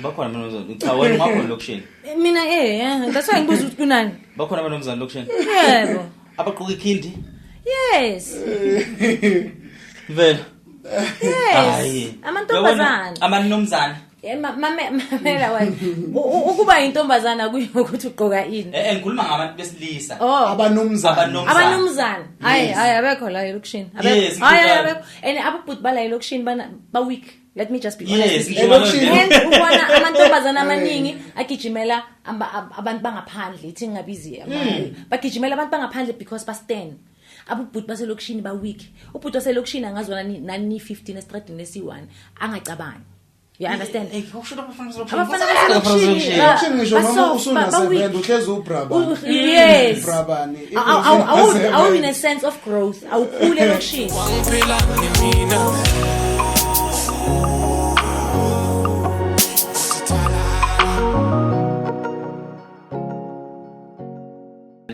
Bakhona abanomzane. Cha, wena ungakhona lokishini. Mina that's why ngibuza ukuthi kunani. Bakhona abanomzane lokishini. Yebo. Abaqoka ikhindi? Yes. Vele. Yes. Amantombazana. Abanomzane. Mamela wena. Ukuba intombazana kuyo ukuthi ugqoka ini. Ngikhuluma ngabantu besilisa. Abanomzana. Abanomzana. Hayi hayi, abekho la elokishini. Abekho. Hayi abekho. And ababhuti bala elokishini bana ba weak. Let me just be honest. Yes. Ubona amantombazana amaningi agijimela abantu bangaphandle, ithi ngingabizi. Bagijimela abantu bangaphandle because ba stand. Abubhuti baselokishini ba weak. Ubhuti waselokishini angazwana nani 15 estradini esi1 angacabangi. You understand? Abafana baselokishini ngisho noma usunasebenza uhlezi ubrabani. Yes. Brabani. Awu in a sense of growth. Awukhule elokishini. Wangiphila mina.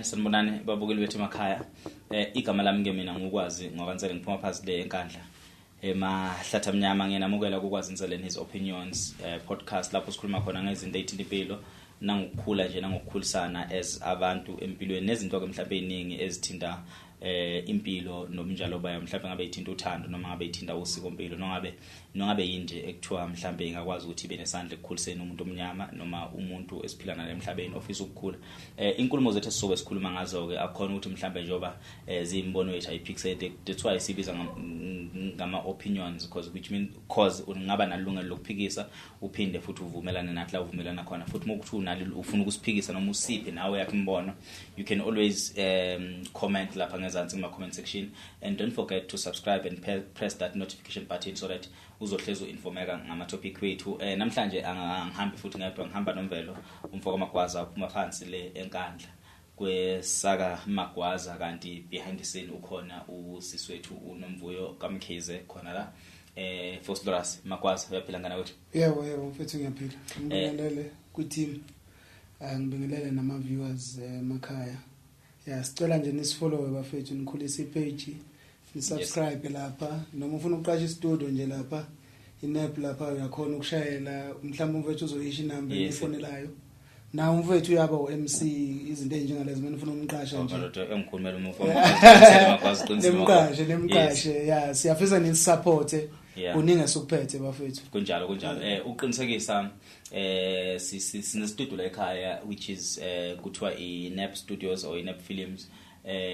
Sanibonani babukeli bethu emakhaya. Igama lami ke mina ngukwazi ngokaNsele, ngiphuma phansi le eNkandla. Emahlatha amnyama. Ngiyanamukela kukwazi Nsele and His Opinions podcast, lapho sikhuluma khona ngezinto ezithinta impilo nangokukhula nje, nangokukhulisana as abantu empilweni, nezinto ke mhlawumbe eziningi ezithinta impilo nobunjalo bayo. Mhlawumbe ngabe ithinta uthando, noma ngabe ithinta usiko mpilo, noma ngabe yinje ekuthiwa mhlawumbe ingakwazi ukuthi ibe nesandla ekukhuliseni umuntu omnyama noma umuntu esiphila naye emhlabeni ofisa ukukhula. Inkulumo zethu esizobe sikhuluma ngazo ke akukhona ukuthi mhlawumbe njengoba ziyimbono yethu ayiphikisede, that's why sibiza ngama opinions, because which means cause ungaba nalungelo lokuphikisa uphinde futhi uvumelane nathi la uvumelana khona. Futhi uma kuthi unalo ufuna ukusiphikisa noma usiphe nawe yakhe imbono, you can always comment lapha ngezansi kuma comment section, and don't forget to subscribe and press that notification button so that uzohlezi uinformeka ngama topic wethu. Namhlanje angihambi futhi ngedwa, ngihamba noMvelo umfoko Magwaza uphuma phansi le eNkandla kwesaka Magwaza, kanti behind the scene ukhona usiswethu uNomvuyo kaMkhize khona la Vosloorus. Magwaza, uyaphila ngana wethu? Yebo yebo mfethu, ngiyaphila. Ngibingelele kwi team. Ngibingelele nama viewers emakhaya. Ya, sicela nje nisifollow bafethu, nikhulise ipage, nisubscribe lapha, noma ufuna ukuqasha istudio nje lapha inap lapha uyakhona ukushayela, mhlawumbe umfethu uzoyisho inamba efonelayo. Na umfethu uyaba uMC, izinto ezinjengalezi mina ufuna umqasha nje. Kodwa engikhulumela umfo Magwaza, qinisile. Nemqashe. Ya, siyafisa nisupporte. Kuningi esukuphethe bafethu. Kunjalo kunjalo. Uqinisekisa sine studio la ekhaya, which is kuthiwa iNap Studios or iNap Films.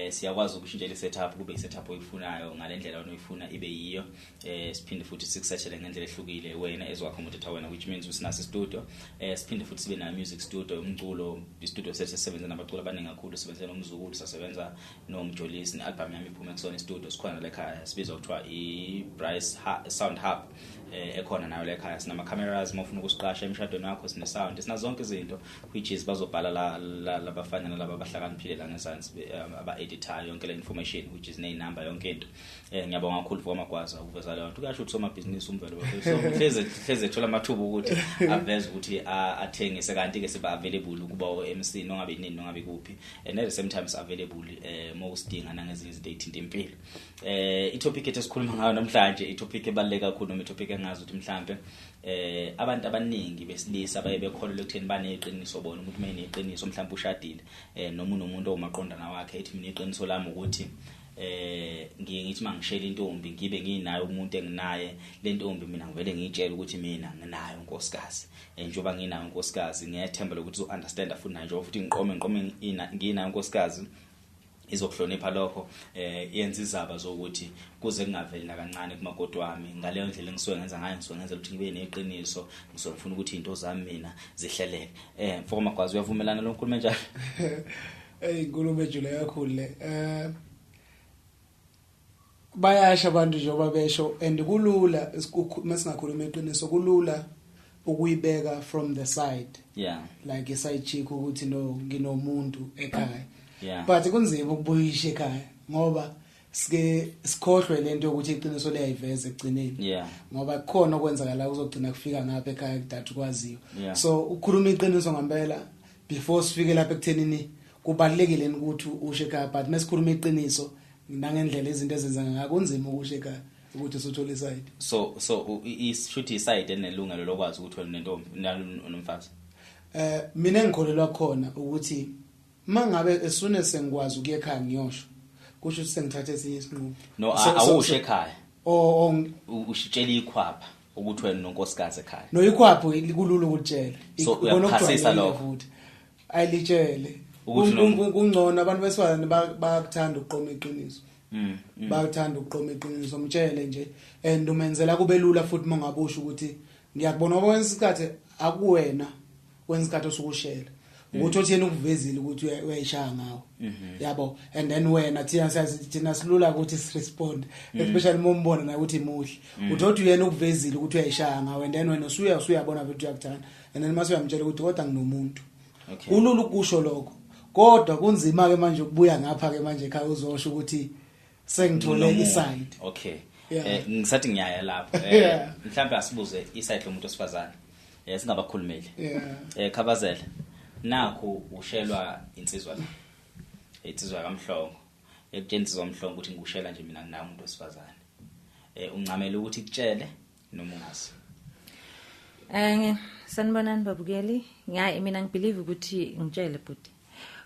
Siyakwazi ukushintshela isetup kube isetup oyifunayo ngalendlela oyifuna ibe yiyo. Siphinde futhi sikusethele ngendlela ehlukile wena ezoaccommodate wena, which means usinaso studio. Siphinde futhi sibe na music studio, umculo, istudio sethu sisebenza nabaculi abaningi kakhulu, sisebenza nomzukulu, sasebenza nomjolisi, nealbum yami iphume kusona istudio sikhona la ekhaya, sibizwa kuthiwa iBryce Sound Hub, ekhona nayo la ekhaya. Sinama cameras uma ufuna ukusiqasha emshadweni wakho, sine sound, sina zonke izinto, which is bazobhala la labafana nalaba abahlakaniphile la ngezansi, aba editayo yonke le information, which is nezinamba yonke into. Ngiyabonga kakhulu for Magwaza ukuveza leyo nto. Kuyasho ukuthi somabhizinisi uMvelo bafethu, so hleze ethola amathuba ukuthi aveze ukuthi athengise, kanti ke siba available ukuba o MC nongabe nini nongabe kuphi, and at the same time available mawusidinga nangezinye izinto ezithinta impilo. I-topic ethu esikhuluma ngayo namhlanje, i-topic ebaluleke kakhulu, noma i-topic engazi ukuthi mhlambe abantu abaningi besilisa baye bekholelwa ekutheni baneqiniso bona. Umuntu uma eneqiniso mhlambe ushadile noma unomuntu owumaqondana wakhe, ethi mina iqiniso lami ukuthi ngiye ngithi mangishela intombi ngibe nginayo umuntu enginaye le ntombi, mina ngivele ngiyitshela ukuthi mina nginayo unkosikazi, njengoba nginayo unkosikazi ngiyethemba lokuthi uzo understand futhi naye, njengoba futhi ngiqome nginayo unkosikazi izokuhlonipha lokho, yenza izaba zokuthi kuze kungaveli nakancane kumakoti wami. Ngaleyo ndlela engisuke ngenza ngayo, ngisuke ngenzela ukuthi ngibe neqiniso, ngisuke ngifuna ukuthi izinto zami mina zihleleke. Mfoko Magwaza, uyavumelana lo nkulumo enjalo? Inkulumo ejule kakhulu le. Bayasha abantu njengoba besho, and kulula masingakhuluma iqiniso, kulula ukuyibeka from the side. Like a side chick ukuthi no nginomuntu ekhaya. But kunzima ukubuyisha ekhaya ngoba sike sikhohlwe lento yokuthi iqiniso liyayiveza ekugcineni. Ngoba kukhona okwenzakala kuzogcina kufika ngapha ekhaya kudade kwaziyo. So ukukhuluma iqiniso ngempela before sifike lapha ekuthenini kubalekile ukuthi ushe ekhaya, but mesikhuluma iqiniso nangendlela izinto ezenzeka ngayo kunzima ukusho ekhaya. Ukuthi usuthola iside. So ishuthi iside enelungelo lokwazi ukuthi wena nentombi nomfazi. Mina engikholelwa khona ukuthi mangabe as soon as sengikwazi ukuya ekhaya ngiyosho, kusho ukuthi sengithathe esinye isinqumo. No, awusho ekhaya. Ushitshela ikhwapha ukuthi wena nonkosikazi ekhaya. No, ikhwapha kulula ukutshela. So uyaphasisa lokho. Ayilitshele. Kungcono abantu besifazane bayakuthanda ukuqoma iqiniso. Bayakuthanda ukuqoma iqiniso, umtshele nje, and umenzela kube lula futhi mongabusho ukuthi ngiyakubona ngoba kwenza isikhathi akuwena, kwenza isikhathi osukushela ukuthi othi yena ukuvezile ukuthi uyayishaya ngawo, yabo, and then wena thina siyazi, thina silula ukuthi sirespond, especially uma umbona naye ukuthi muhle, uthi othi yena ukuvezile ukuthi uyayishaya ngawo, and then wena usuyabona ukuthi uyakuthanda, and then mase uyamtshela ukuthi kodwa nginomuntu. Kulula ukusho lokho, kodwa kunzima ke manje ukubuya ngapha ke manje ekhaya uzosho ukuthi sengithole iside. Okay. Ngisathi ngiyaya lapho. Mhlawumbe asibuze iside lomuntu osifazane. Singabakhulumeli. Khabazela. Nakho ushelwa insizwa la. Insizwa kaMhlongo. Ekutshela insizwa kaMhlongo ukuthi ngikushela nje mina nginawo umuntu osifazane. Uncamela ukuthi ikutshele noma ungazi. Sanibonani babukeli. Mina ngibelieve ukuthi ngitshele bhuti.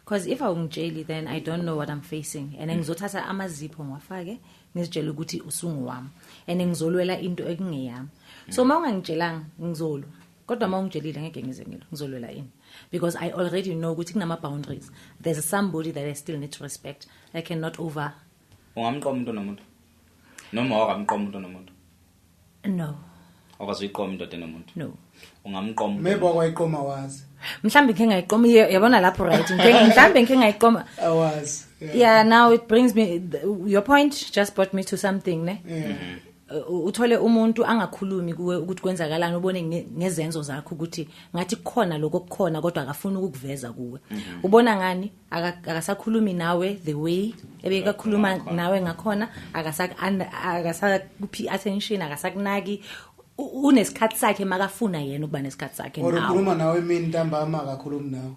Because if awungitsheli, then I don't know what I'm facing, and ngizothatha amazipho ngiwafake ngizitshele ukuthi usunguwami, and ngizolwela into ekungeyami. So uma ungangitshelanga ngizolwa, kodwa uma ungitshelile ngeke ngize ngilwe, ngizolwela ini? Because I already know ukuthi kunama boundaries. There's somebody that I still need to respect. I cannot over. Ungamqoma umuntu nomuntu noma wakamqoma umuntu nomuntu? No. Awukwazi uyiqoma indoda enomuntu? No. Ungamqoma? Maybe wayiqoma wazi. Mhlambe ngike ngayiqoma, yabona lapho, right, mhlambe ngike ngayiqoma. Awazi. Yeah, now it brings me, your point just brought me to something, ne. Uthole umuntu angakhulumi kuwe ukuthi kwenzakalani, ubone ngezenzo zakho ukuthi ngathi kukhona lokho kukhona, kodwa akafuni ukukuveza kuwe. Ubona ngani akasakhulumi nawe the way ebekakhuluma nawe ngakhona, akasakuphi attention, akasakunaki, unesikhathi sakhe makafuna yena ukuba nesikhathi sakhe nawe. Ukhuluma nawe emini ntambama akakhulumi nawe.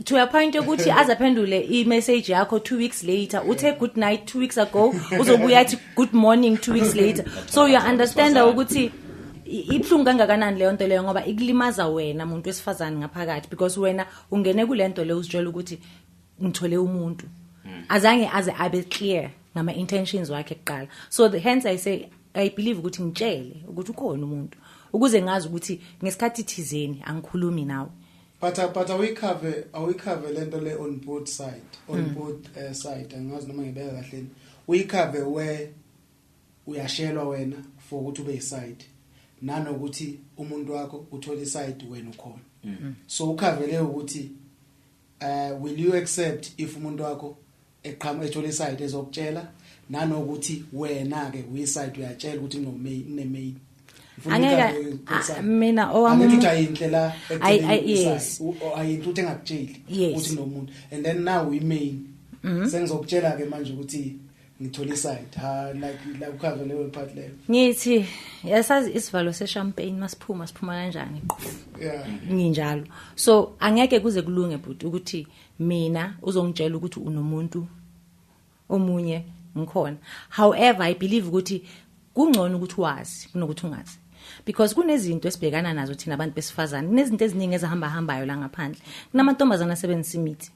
To a point yokuthi azaphendule i-message yakho 2 weeks later, uthe good night 2 weeks ago, uzobuya athi good morning 2 weeks later. So you understand ukuthi ibhlungu kangakanani leyo nto leyo, ngoba ikulimaza wena umuntu wesifazane ngaphakathi, because wena ungene kule nto leyo uzitshela ukuthi ngithole umuntu azange aze abe clear ngama intentions wakhe kuqala. So hence I say I believe ukuthi ngitshele ukuthi ukhona umuntu, ukuze ngazi ukuthi ngesikhathi thizeni angikhulumi nawe. But awicover lento le on both side, on both side, angazi noma ngibeka kahle. Uyicover where uyashelwa wena for ukuthi ube iside, nanokuthi umuntu wakho uthola iside wena ukhona. So ukhavele ukuthi will you accept if umuntu wakho eqhamuka ethola iside ezokutshela, nanokuthi wena ke uyiside uyatshela ukuthi ngine main. Angeke mina owami ukuthi ayinhle la yes, ayinhle ukuthi engakutsheli ukuthi nomuntu, and then now we main sengizokutshela ke manje ukuthi ngithola iside ha like ukhave leyo part leyo. Ngithi yasazi isivalo se champagne masiphuma siphuma kanjani? Yeah, nginjalo. So angeke kuze kulunge bhuti ukuthi mina uzongitshela ukuthi unomuntu omunye ngikhona. However, I believe ukuthi kungcono ukuthi wazi kunokuthi ungazi, because kunezinto esibhekana nazo thina abantu besifazane, kunezinto eziningi ezihamba hambayo la ngaphandle. Kunamantombazana asebenzisa imithi,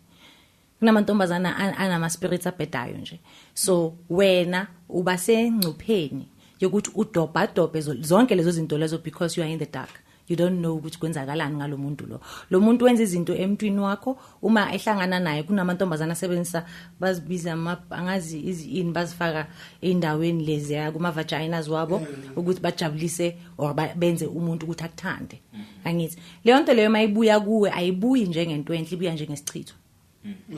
kunamantombazana anama spirits abhedayo nje. So wena uba sengcupheni yokuthi udobha dobhe zonke lezo zinto lezo, because you are in the dark. You don't know ukuthi kwenzakalani ngalomuntu lo. Lo muntu wenza izinto emntwini wakho, uma ehlangana naye kunamantombazana asebenzisa, bazibiza angazi izini, bazifaka endaweni lezi kuma vaginas wabo ukuthi bajabulise or benze umuntu ukuthi akuthande. Angithi leyo nto leyo mayibuya kuwe ayibuyi njengento enhle, ibuya njengesichitho.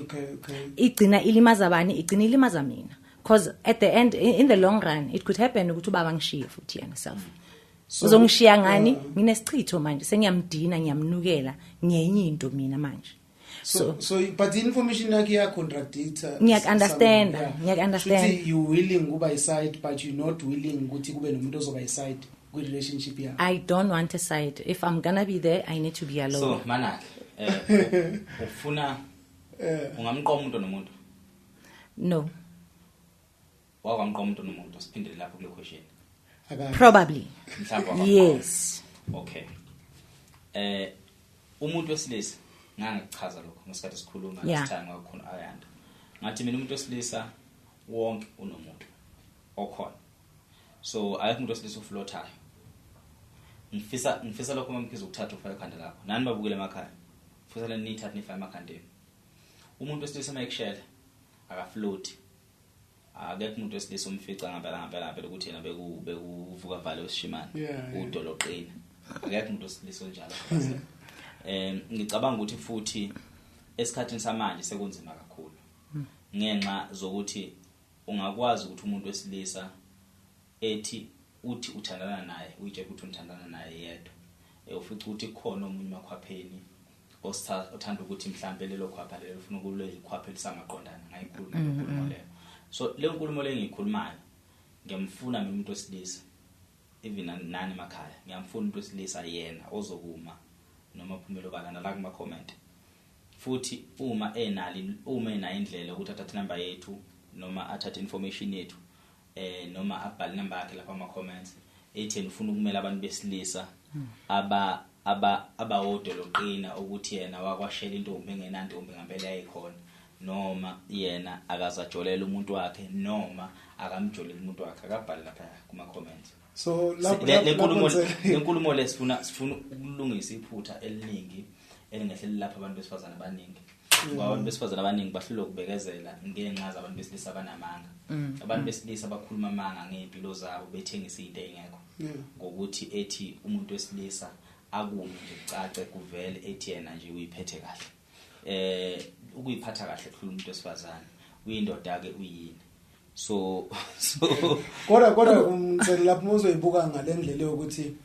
Okay. Igcina ilimaza bani? Igcina ilimaza mina. Because at the end, in the long run, it could happen ukuthi ubaba ngishiye futhi yena self. Uzongishiya ngani? Nginesichitho manje, sengiyamdina, ngiyamnukela, ngiyenye into mina manje. So but the information yakhe iya contradict. Ngiyak understand. You willing kuba iside, but you not willing ukuthi kube nomuntu ozoba iside kwi relationship yakho. I don't want a side. If I'm gonna be there, I need to be alone. So manake ufuna ungamqoma umuntu nomuntu? No. Wakamqoma umuntu nomuntu, siphindele lapho kule question. Probably. Mhlawumbe. Yes. Okay. Umuntu wesilisa ngangichaza lokho ngesikhathi sikhuluma last time ngakhona Ayanda. Ngathi mina umuntu wesilisa wonke unomuntu okhona. So ayikho umuntu wesilisa ofloatayo. Ngifisa lokho mamkhize ukuthatha ufake ekhanda lakho. Nani babukele emakhaya. Ngifisa leni nithathe nifake emakhandeni. Umuntu wesilisa mayekushela akafloat. Akekho umuntu wesilisa umfica ngempela ukuthi yena bekuvuka vale wesishimane udoloqina. Akekho umuntu wesilisa onjalo. Ngicabanga ukuthi futhi esikhathini samanje sekunzima kakhulu ngenxa zokuthi ungakwazi ukuthi umuntu wesilisa ethi uthi uthandana naye uyitshela ukuthi uthandana naye yedwa, ufica ukuthi kukhona omunye emakhwapheni othanda ukuthi mhlambe lelo khwapha lelo ufuna ukulikhwapha lisamaqondana ngayikhuluma lenkulumo leyo. So le nkulumo le ngiyikhulumayo ngiyamfuna mina umuntu wesilisa, even nani emakhaya ngiyamfuna umuntu wesilisa yena ozokuma noma phumelo balana la kuma comment. Futhi uma enayo indlela ukuthi athathe number yethu noma athathe information yethu noma abhale number yakhe lapha ama comments ethi ufuna ukumela abantu besilisa abawodwa loqina ukuthi yena wakwashela intombi engenantombi ngempela yayikhona, noma yena akazajolela umuntu wakhe noma akamjolela umuntu wakhe, akabhale lapha kuma comments. So lapho lenkulumo lesifuna ukulungisa iphutha eliningi elingehleli lapha abantu besifazana abaningi. Ngoba abantu besifazana abaningi bahlulwe ukubekezela ngenxa zabantu besilisa abanamanga. Abantu besilisa bakhuluma amanga ngeimpilo zabo bethengisa izinto ezingekho. Ngokuthi ethi umuntu wesilisa akume nje kucace kuvele ethi yena nje uyiphethe kahle. Ukuyiphatha kahle kuhlula umuntu wesifazane. Uyindoda ke uyini. So kodwa umcela lapho uzoyibuka ngalendlela yokuthi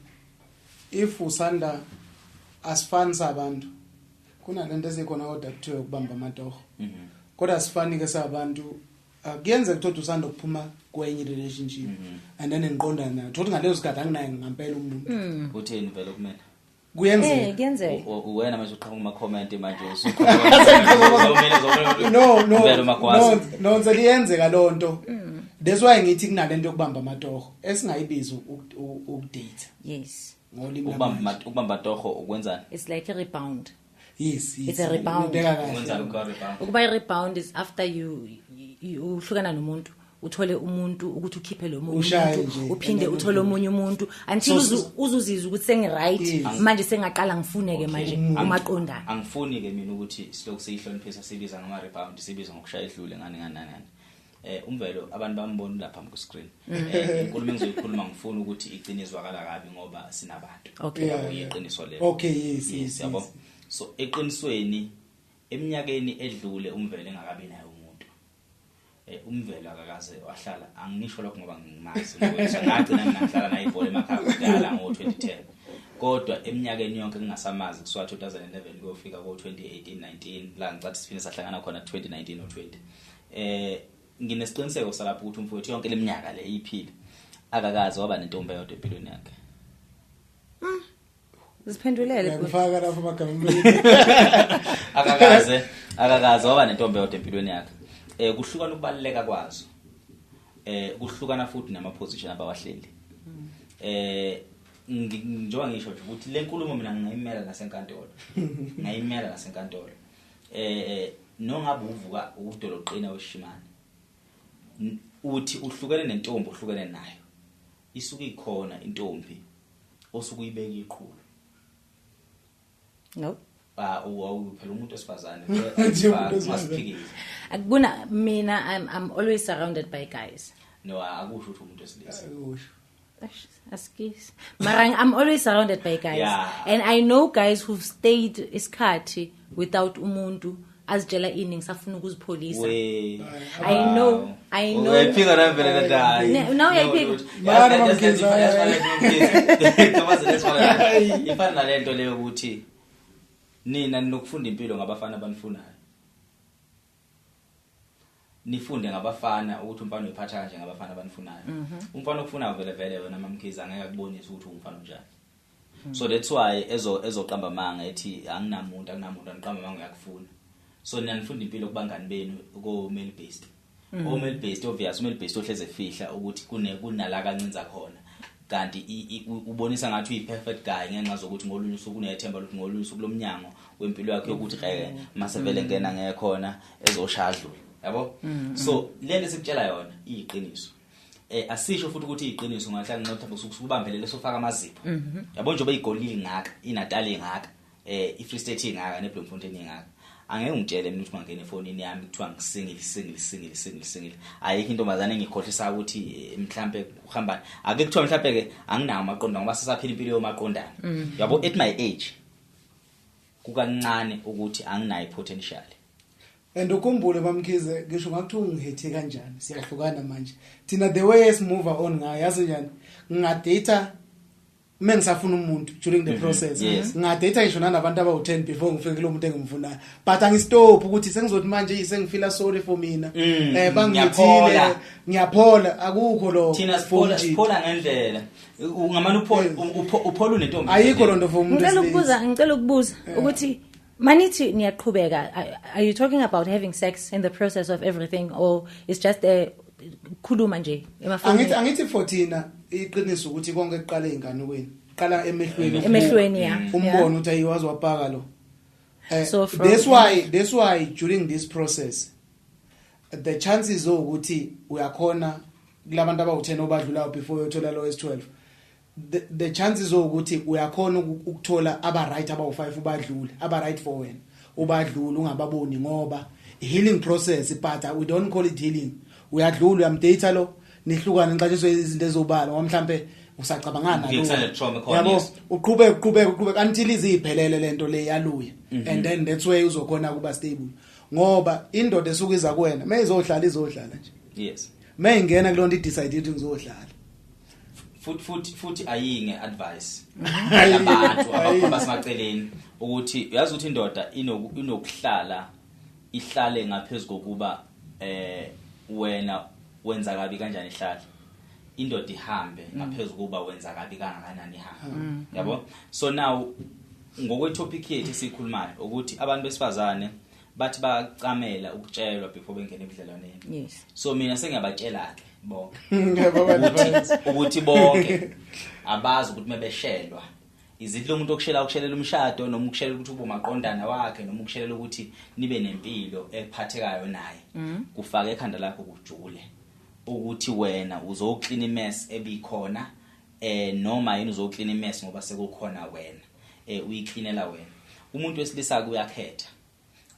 if usanda asifani sabantu kunalento esikhona kodwa kuthiwe ukubamba amatoho. Kodwa asifani ke sabantu, kuyenzeka ukuthi usanda ukuphuma kwenye relationship and then ngiqonda nayo thothi ngaleso sikhathi anginaye ngempela umuntu. Utheni vele kumele kuyenzeka kuyenzeka wena manje uqhamuka kuma comment manje usukhuluma No liyenzeka lonto. That's why ngithi kunalento yokubamba amatoho esingayibiza ukudate. Yes. Ngolimi lamanje ukubamba toho ukwenzani? It's like a rebound. Yes. It's a rebound. Ukwenzani ukuba rebound? Ukuba rebound is after you uhlukana nomuntu, uthole umuntu ukuthi ukhiphe lo muntu, uphinde uthole omunye umuntu until uzuzizwa ukuthi sengi right manje sengaqala ngifuneke manje umaqondana. Angifuni ke mina ukuthi silokhu siyihloniphisa sibiza ngama rebound, sibiza ngokushaya idlule ngani ngani ngani. Umvelo abantu bambona lapha ku screen. Inkulumo engizoyikhuluma ngifuna ukuthi igcine izwakala kabi ngoba sinabantu. Okay, iqiniso lelo. Okay, yes. Yabo. So eqinisweni eminyakeni edlule umvelo engakabi nayo umuntu. Umvelo akakaze wahlala, angisho lokho ngoba ngimazi ngagcina ngihlala naye ibhola emakhaya kudala ngo2010. Kodwa eminyakeni yonke ngingasamazi kusuka 2011 kuyofika ko2018 19 la ngicathi siphinde sahlangana khona 2019 or 20. Nginesiqiniseko salapho ukuthi umfowethu yonke leminyaka le iphile akakaze waba nentombi eyodwa empilweni yakhe. Ziphendulele ngifaka lapho amagama. Akakaze waba nentombi eyodwa empilweni yakhe. Kuhlukana ukubaluleka kwazo. Kuhlukana futhi nama position abawahleli. Njengoba ngisho nje ukuthi le nkulumo mina ngingayimela nasenkantolo. Ngayimela nasenkantolo. Nongabe uvuka udoloqina weshimane. Uthi uhlukene nentombi uhlukene nayo. Isuke ikhona intombi osuke uyibeka iqhulo. No. Phela umuntu wesifazane akubona mina I'm always surrounded by guys. No, akusho ukuthi umuntu wesilisa. Akusho. Askis. Mara I'm always surrounded by guys. Yeah. And I know guys who've stayed isikhathi without umuntu azitshela ini ngisafuna ukuzipholisa. I know. Uyayiphika na vele le ndaba. Now uyayiphika. Mara mamkhiza. Ifana nalento leyo ukuthi nina ninokufunda impilo ngabafana abanifunayo. Nifunde ngabafana ukuthi umfana uyiphatha kanje ngabafana abanifunayo. Umfana okufunayo vele vele wena mamkhiza angeke akubonise ukuthi umfana unjani. So that's why ezoqamba amanga ethi anginamuntu angiqamba amanga uyakufuna. So nina nifunda impilo kubangani benu ko male based. O male based obvious, male based ohleze efihla ukuthi kunala kancinza khona. Kanti ubonisa ngathi uyi-perfect guy ngenxa zokuthi ngolunye usuku unethemba lokuthi ngolunye usuku lomnyango wempilo yakhe yokuthi qeke mase vele ngena ngekhona ezoshaya adlule, yabo. So lento esikutshela yona iyiqiniso. Asisho futhi ukuthi iqiniso ngahlala nxotha usubambelele sofaka amazipho, yabo, njengoba igoli ingaka, iNatal ingaka, iFree State ingaka, neBloemfontein ingaka. Angeke ungitshele mina ukuthi ungangena efonini yami kuthiwa ngisingle, single, single, single, single. Ayikho intombazane engikhohlisa ukuthi mhlambe uhamba ake kuthiwa mhlambe ke anginawo amaqondo, ngoba sisaphila impilo yomaqondana, yabo. At my age kukancane ukuthi anginayo potential. And ukhumbule, bamkhize, ngisho ngakuthiwa ungihethe kanjani, siyahlukana manje thina. The way esimove on ngayo, yazi njani, ngingadata uma ngisafuna umuntu during the process, ngingadata ngisho nanabantu abawu-10 before ngifike kulo muntu engimfunayo, but angistop ukuthi sengizothi manje sengifila sorry for mina, bangithile. Ngiyaphola. Ngiyaphola, akukho lokho. Thina for siphola umjita. Siphola ngendlela ungamane uphola, uphola unentombi. Ayikho lonto for umuntu Ngicela wesilisa. ukubuza ukuthi manithi niyaqhubeka, are you talking about having sex in the process of everything, or it's just a khuluma nje emafonini? Angithi for thina iqiniso ukuthi konke kuqala ey'nganukweni, qala emehlweni. Emehlweni, ya. Umbone ukuthi ayiwazi wapaka lo. So from- That's why during this process the chances ukuthi uyakhona kulabantu abawu10 obadlulayo before uyothola lo S12, the chances ukuthi uyakhona ukuthola aba right abawu5 ubadlule, aba right for wena ubadlule ungababoni, ngoba healing process, but we don't call it healing. Uyadlula, uyamdate lo, nihlukane, nixatshiswe izinto ezobala ngoba mhlambe usacabangana Kuye kusale trauma ekhona, yabo. Yes. Uqhubeke, uqhubeke, uqhubeke until iziphelele lento le yaluya, and then that's where uzokhona kuba stable, ngoba indoda esuka iza kuwena mayizohlala, izohlala nje. Mayingena kulonto idecide ukuthi ngizohlala. Futhi ayinge advice yabantu abakhomba semaceleni ukuthi uyazi ukuthi indoda inokuhlala ihlale ngaphezulu kokuba wena wenza kabi kanjani. Ihlale indoda ihambe ngaphezulu kuba wenza kabi kangakanani, ihambe, yabo. So now ngokwe topic yethu esikhulumayo ukuthi abantu besifazane bathi bacamela ukutshelwa before bengena ebudlelwaneni. So mina sengiyabatshela ke bonke ukuthi bonke abazi ukuthi mebeshelwa izithi lo muntu okushela ukushelela umshado, noma ukushelela ukuthi ube umaqondana wakhe, noma ukushelela ukuthi nibe nempilo ephathekayo naye. Kufake ekhanda lakho kujule ukuthi wena uzoclean mess ebikhona, noma yini uzoclean mess ngoba sekukhona wena, uyicleanela wena. Umuntu wesilisa kuyakhetha,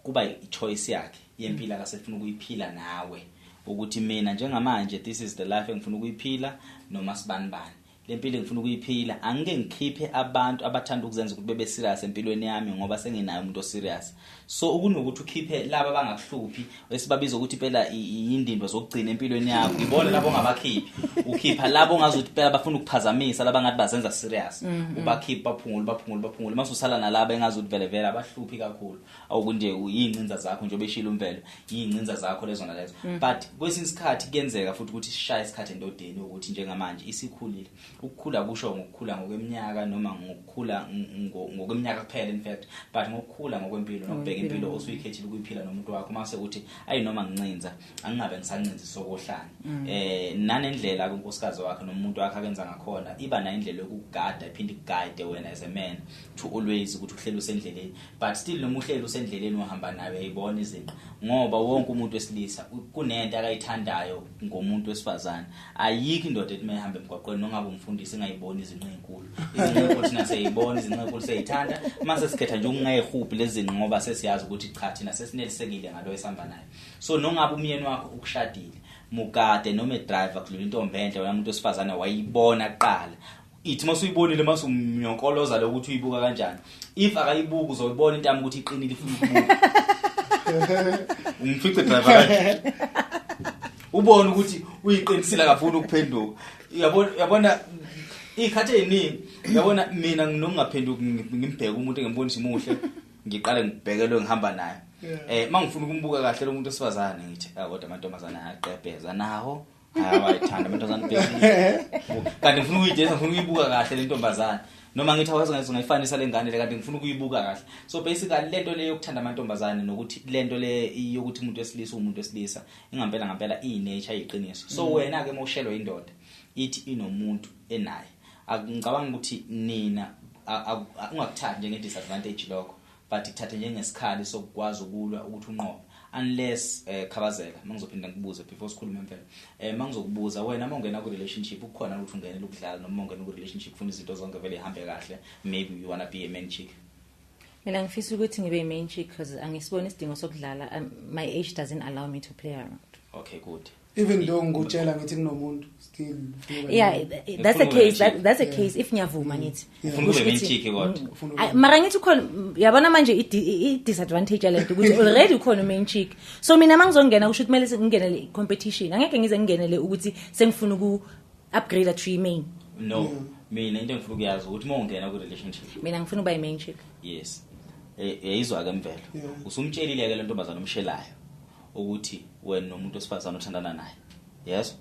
kuba i-choice yakhe yempilo akasefuna ukuyiphila nawe, ukuthi mina njengamanje this is the life engifuna ukuyiphila noma sibani bani, le mpilo engifuna ukuyiphila. Angike ngikhiphe abantu abathanda ukuzenza ukuthi bebe serious empilweni yami ngoba senginayo umuntu oserious. So ukunokuthi ukhiphe laba abangakuhluphi, esibabiza ukuthi phela iyindindo zokugcina empilweni yakho, ibona labo ongabakhiphi. Ukhipha labo ongazuthi phela bafuna ukuphazamisa, laba ngathi bazenza serious, ubakhipha, baphungule, baphungule, baphungule, mase usala nalaba engazuthi vele vele abahluphi kakhulu, awukunje uyincinza zakho nje obeshila umvelo, iyincinza zakho lezo nalezo. But kwesinye isikhathi kuyenzeka futhi ukuthi sishaye isikhathi endodeni ukuthi njengamanje isikhulile. Ukukhula kusho ngokukhula ngokweminyaka noma ngokukhula ngokweminyaka kuphela, in fact, but ngokukhula ngokwempilo nokubheka impilo osuyikhethile ukuyiphila nomuntu wakho, mase uthi ayi noma ngincinza angingabe ngisancinza sokohlanya, nanendlela kunkosikazi wakhe nomuntu wakhe akenza ngakhona, iba nayo indlela yokugada iphinde ikuguide wena as a man to always ukuthi uhleli usendleleni. But still noma uhleli usendleleni uhamba nayo, uyayibona izinto, ngoba wonke umuntu wesilisa kunento akayithandayo ngomuntu wesifazane. Ayikho indoda ethi mayihamba emgwaqweni nongabe umfundisi ingayiboni izinqe ezinkulu. Izinqe ezinkulu thina siyayibona, izinqe ezinkulu siyayithanda, mase sikhetha nje ukungayihuphi lezi zinqe ngoba sesiyazi ukuthi cha, thina sesinelisekile ngalo esihamba nayo. So nongabe umyeni wakho ukushadile, mugade noma edriver kudlula intombi enhle, wena umuntu wesifazane wayibona kuqala, ithi masuyibonile masumnyonkoloza lokuthi uyibuka kanjani. If akayibuki, uzoyibona intamo ukuthi iqinile, ifuna ukubuka. Umfice driver kanje, ubone ukuthi uyiqinisile, akafuni ukuphenduka, uyabona? Uyabona ikhathi eziningi, uyabona mina nginokungaphenduki, ngimbheke umuntu engimbona ukuthi muhle, ngiqale ngibheke lo ngihamba naye. Mangifuna ukumbuka kahle lo muntu wesifazane, ngithi ah, kodwa amantombazane ayaqebheza nawo, ayawayithanda amantombazane bhekile, kanti ngifuna ukuyidesa, ngifuna ukuyibuka kahle le ntombazane, noma ngithi awazi ngaze ngayifanisa le ngane le, kanti ngifuna ukuyibuka kahle. So basically lento le yokuthanda amantombazane nokuthi lento le yokuthi umuntu wesilisa umuntu wesilisa ingampela ngampela iyi-nature, iyiqiniso. So wena ke mawushelwa indoda ithi inomuntu enaye. Ngicabanga ukuthi nina ungakuthathi njenge disadvantage lokho, but kuthathe njengesikhali sokukwazi ukulwa ukuthi unqobe. Unless Khabazela, mangizophinda ngikubuze before sikhulume mfela, mangizokubuza wena, mawungena ku relationship ukukhona ukuthi ungenele ukudlala, noma ungena ku relationship ufuna izinto zonke vele ihambe kahle, maybe you wanna be a main chick? Mina ngifisa ukuthi ngibe i-main chick because angisiboni isidingo sokudlala. My age doesn't allow me to play around. Okay, good. Even though ngikutshela ngithi kunomuntu, still ufuna Yeah, that's the Ufuna ube case main chick. that's the case if ngiyavuma ngithi. Ufuna ube main Kusho ukuthi- chick kodwa? Ufuna Ay, mara ngithi ukhona, yabona manje i-disadvantage yalento ukuthi already ukhona u-main chick, so mina uma ngizongena kusho ukuthi kumele ngingenele i-competition, angeke ngize ngingenele ukuthi sengifuna uku-upgrade to i-main. No, mina into engifuna ukuyazi ukuthi uma ungena ku relationship. Mina ngifuna ukuba i-main chick. Yes, yayizwa ke mvelo. Usumtshelile ke le ntombazana umshelayo ukuthi wena nomuntu wesifazana othandana naye, yes,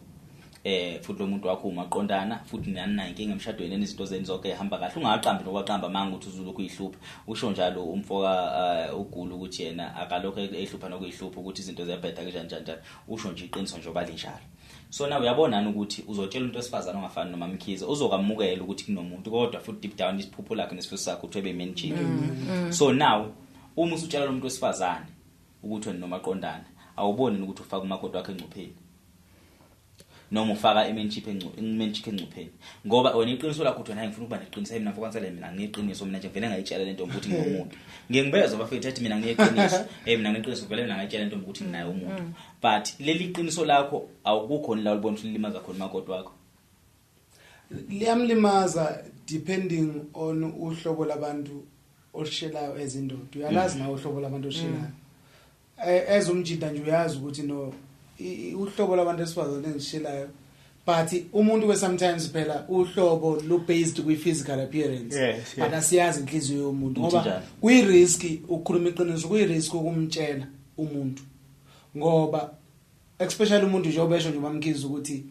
futhi lo muntu wakho umaqondana, futhi nani nayo inkinga emshadweni, izinto zenu zonke ihamba kahle, ungaqambi nokwaqamba manga ukuthi uzulokhu uyihlupha. Usho njalo umfoka ugula ukuthi yena akalokho ehlupha nokuyihlupha ukuthi izinto ziyabheda kanjani njani njani, usho nje iqiniso nje obalinjalo. So now uyabona ukuthi uzotshela umuntu wesifazana ongafani noma Mkhize uzokwamukela ukuthi kunomuntu, kodwa futhi deep down isiphupho lakhe nesifiso sakhe ukuthi ebe main chick. So now uma usutshela lo muntu wesifazane ukuthi wena nomaqondana, awuboni ukuthi ufaka umakoti wakhe engcupheni noma ufaka i-main chick engcupheni, ngoba wena iqiniso lakho uthi wena ngifuna ukuba neqiniso, mina mfokwansele mina ngineqiniso, mina nje vele ngayitshela lento ukuthi nginomuntu. Ngiye ngibezwa bafethu ethi mina ngineqiniso, mina ngineqiniso vele mina ngayitshela lento ukuthi nginayo umuntu, but leli qiniso lakho awukukho la ulibona ukuthi lilimaza khona umakoti wakho. Liyamlimaza depending on uhlobo labantu oshelayo ezindoda. Uyalazi nawe uhlobo labantu oshelayo. Ezumjida nje uyazi ukuthi no uhlobo labantu esifazane engishelayo, but umuntu ke sometimes phela uhlobo lu based kwi physical appearance. But asiyazi inhliziyo yomuntu, Ukuthi ngoba njani? kuyi risk ukukhuluma iqiniso, kuyi risk ukumtshela umuntu, ngoba especially umuntu njengoba esho nje uMamkhize ukuthi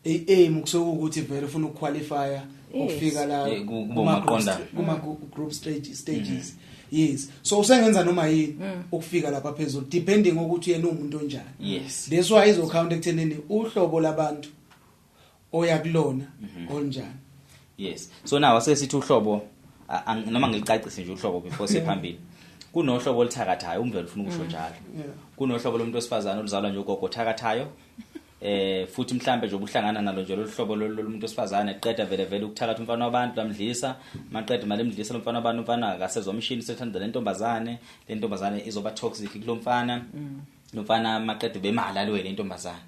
i-aim kusuke ukuthi vele ufuna ukuqualifya ukufika la Kuba kuma group umaqondana. kuma group stages. Yes, so usengenza noma yini ukufika lapha phezulu depending ukuthi yena umuntu onjani. That's why izocount ekuthenini uhlobo labantu oya kulona onjani. Yes, so now asesithi uhlobo, noma ngilicacise nje uhlobo before siphambili. Kunohlobo oluthakathayo, umvelo ufuna ukusho njalo. Kunohlobo lomuntu wesifazane oluzalwa nje ugogo othakathayo, futhi mhlambe nje ubuhlangana nalo nje lohlobo lomuntu wesifazane, eqeda vele vele ukuthakatha umfana wabantu lamdlisa, maqeda mali emdlisa lo mfana wabantu, umfana akasezwa umshini, sethanda lentombazane, lentombazane izoba toxic kulomfana, lo mfana maqeda bemali alwele intombazane.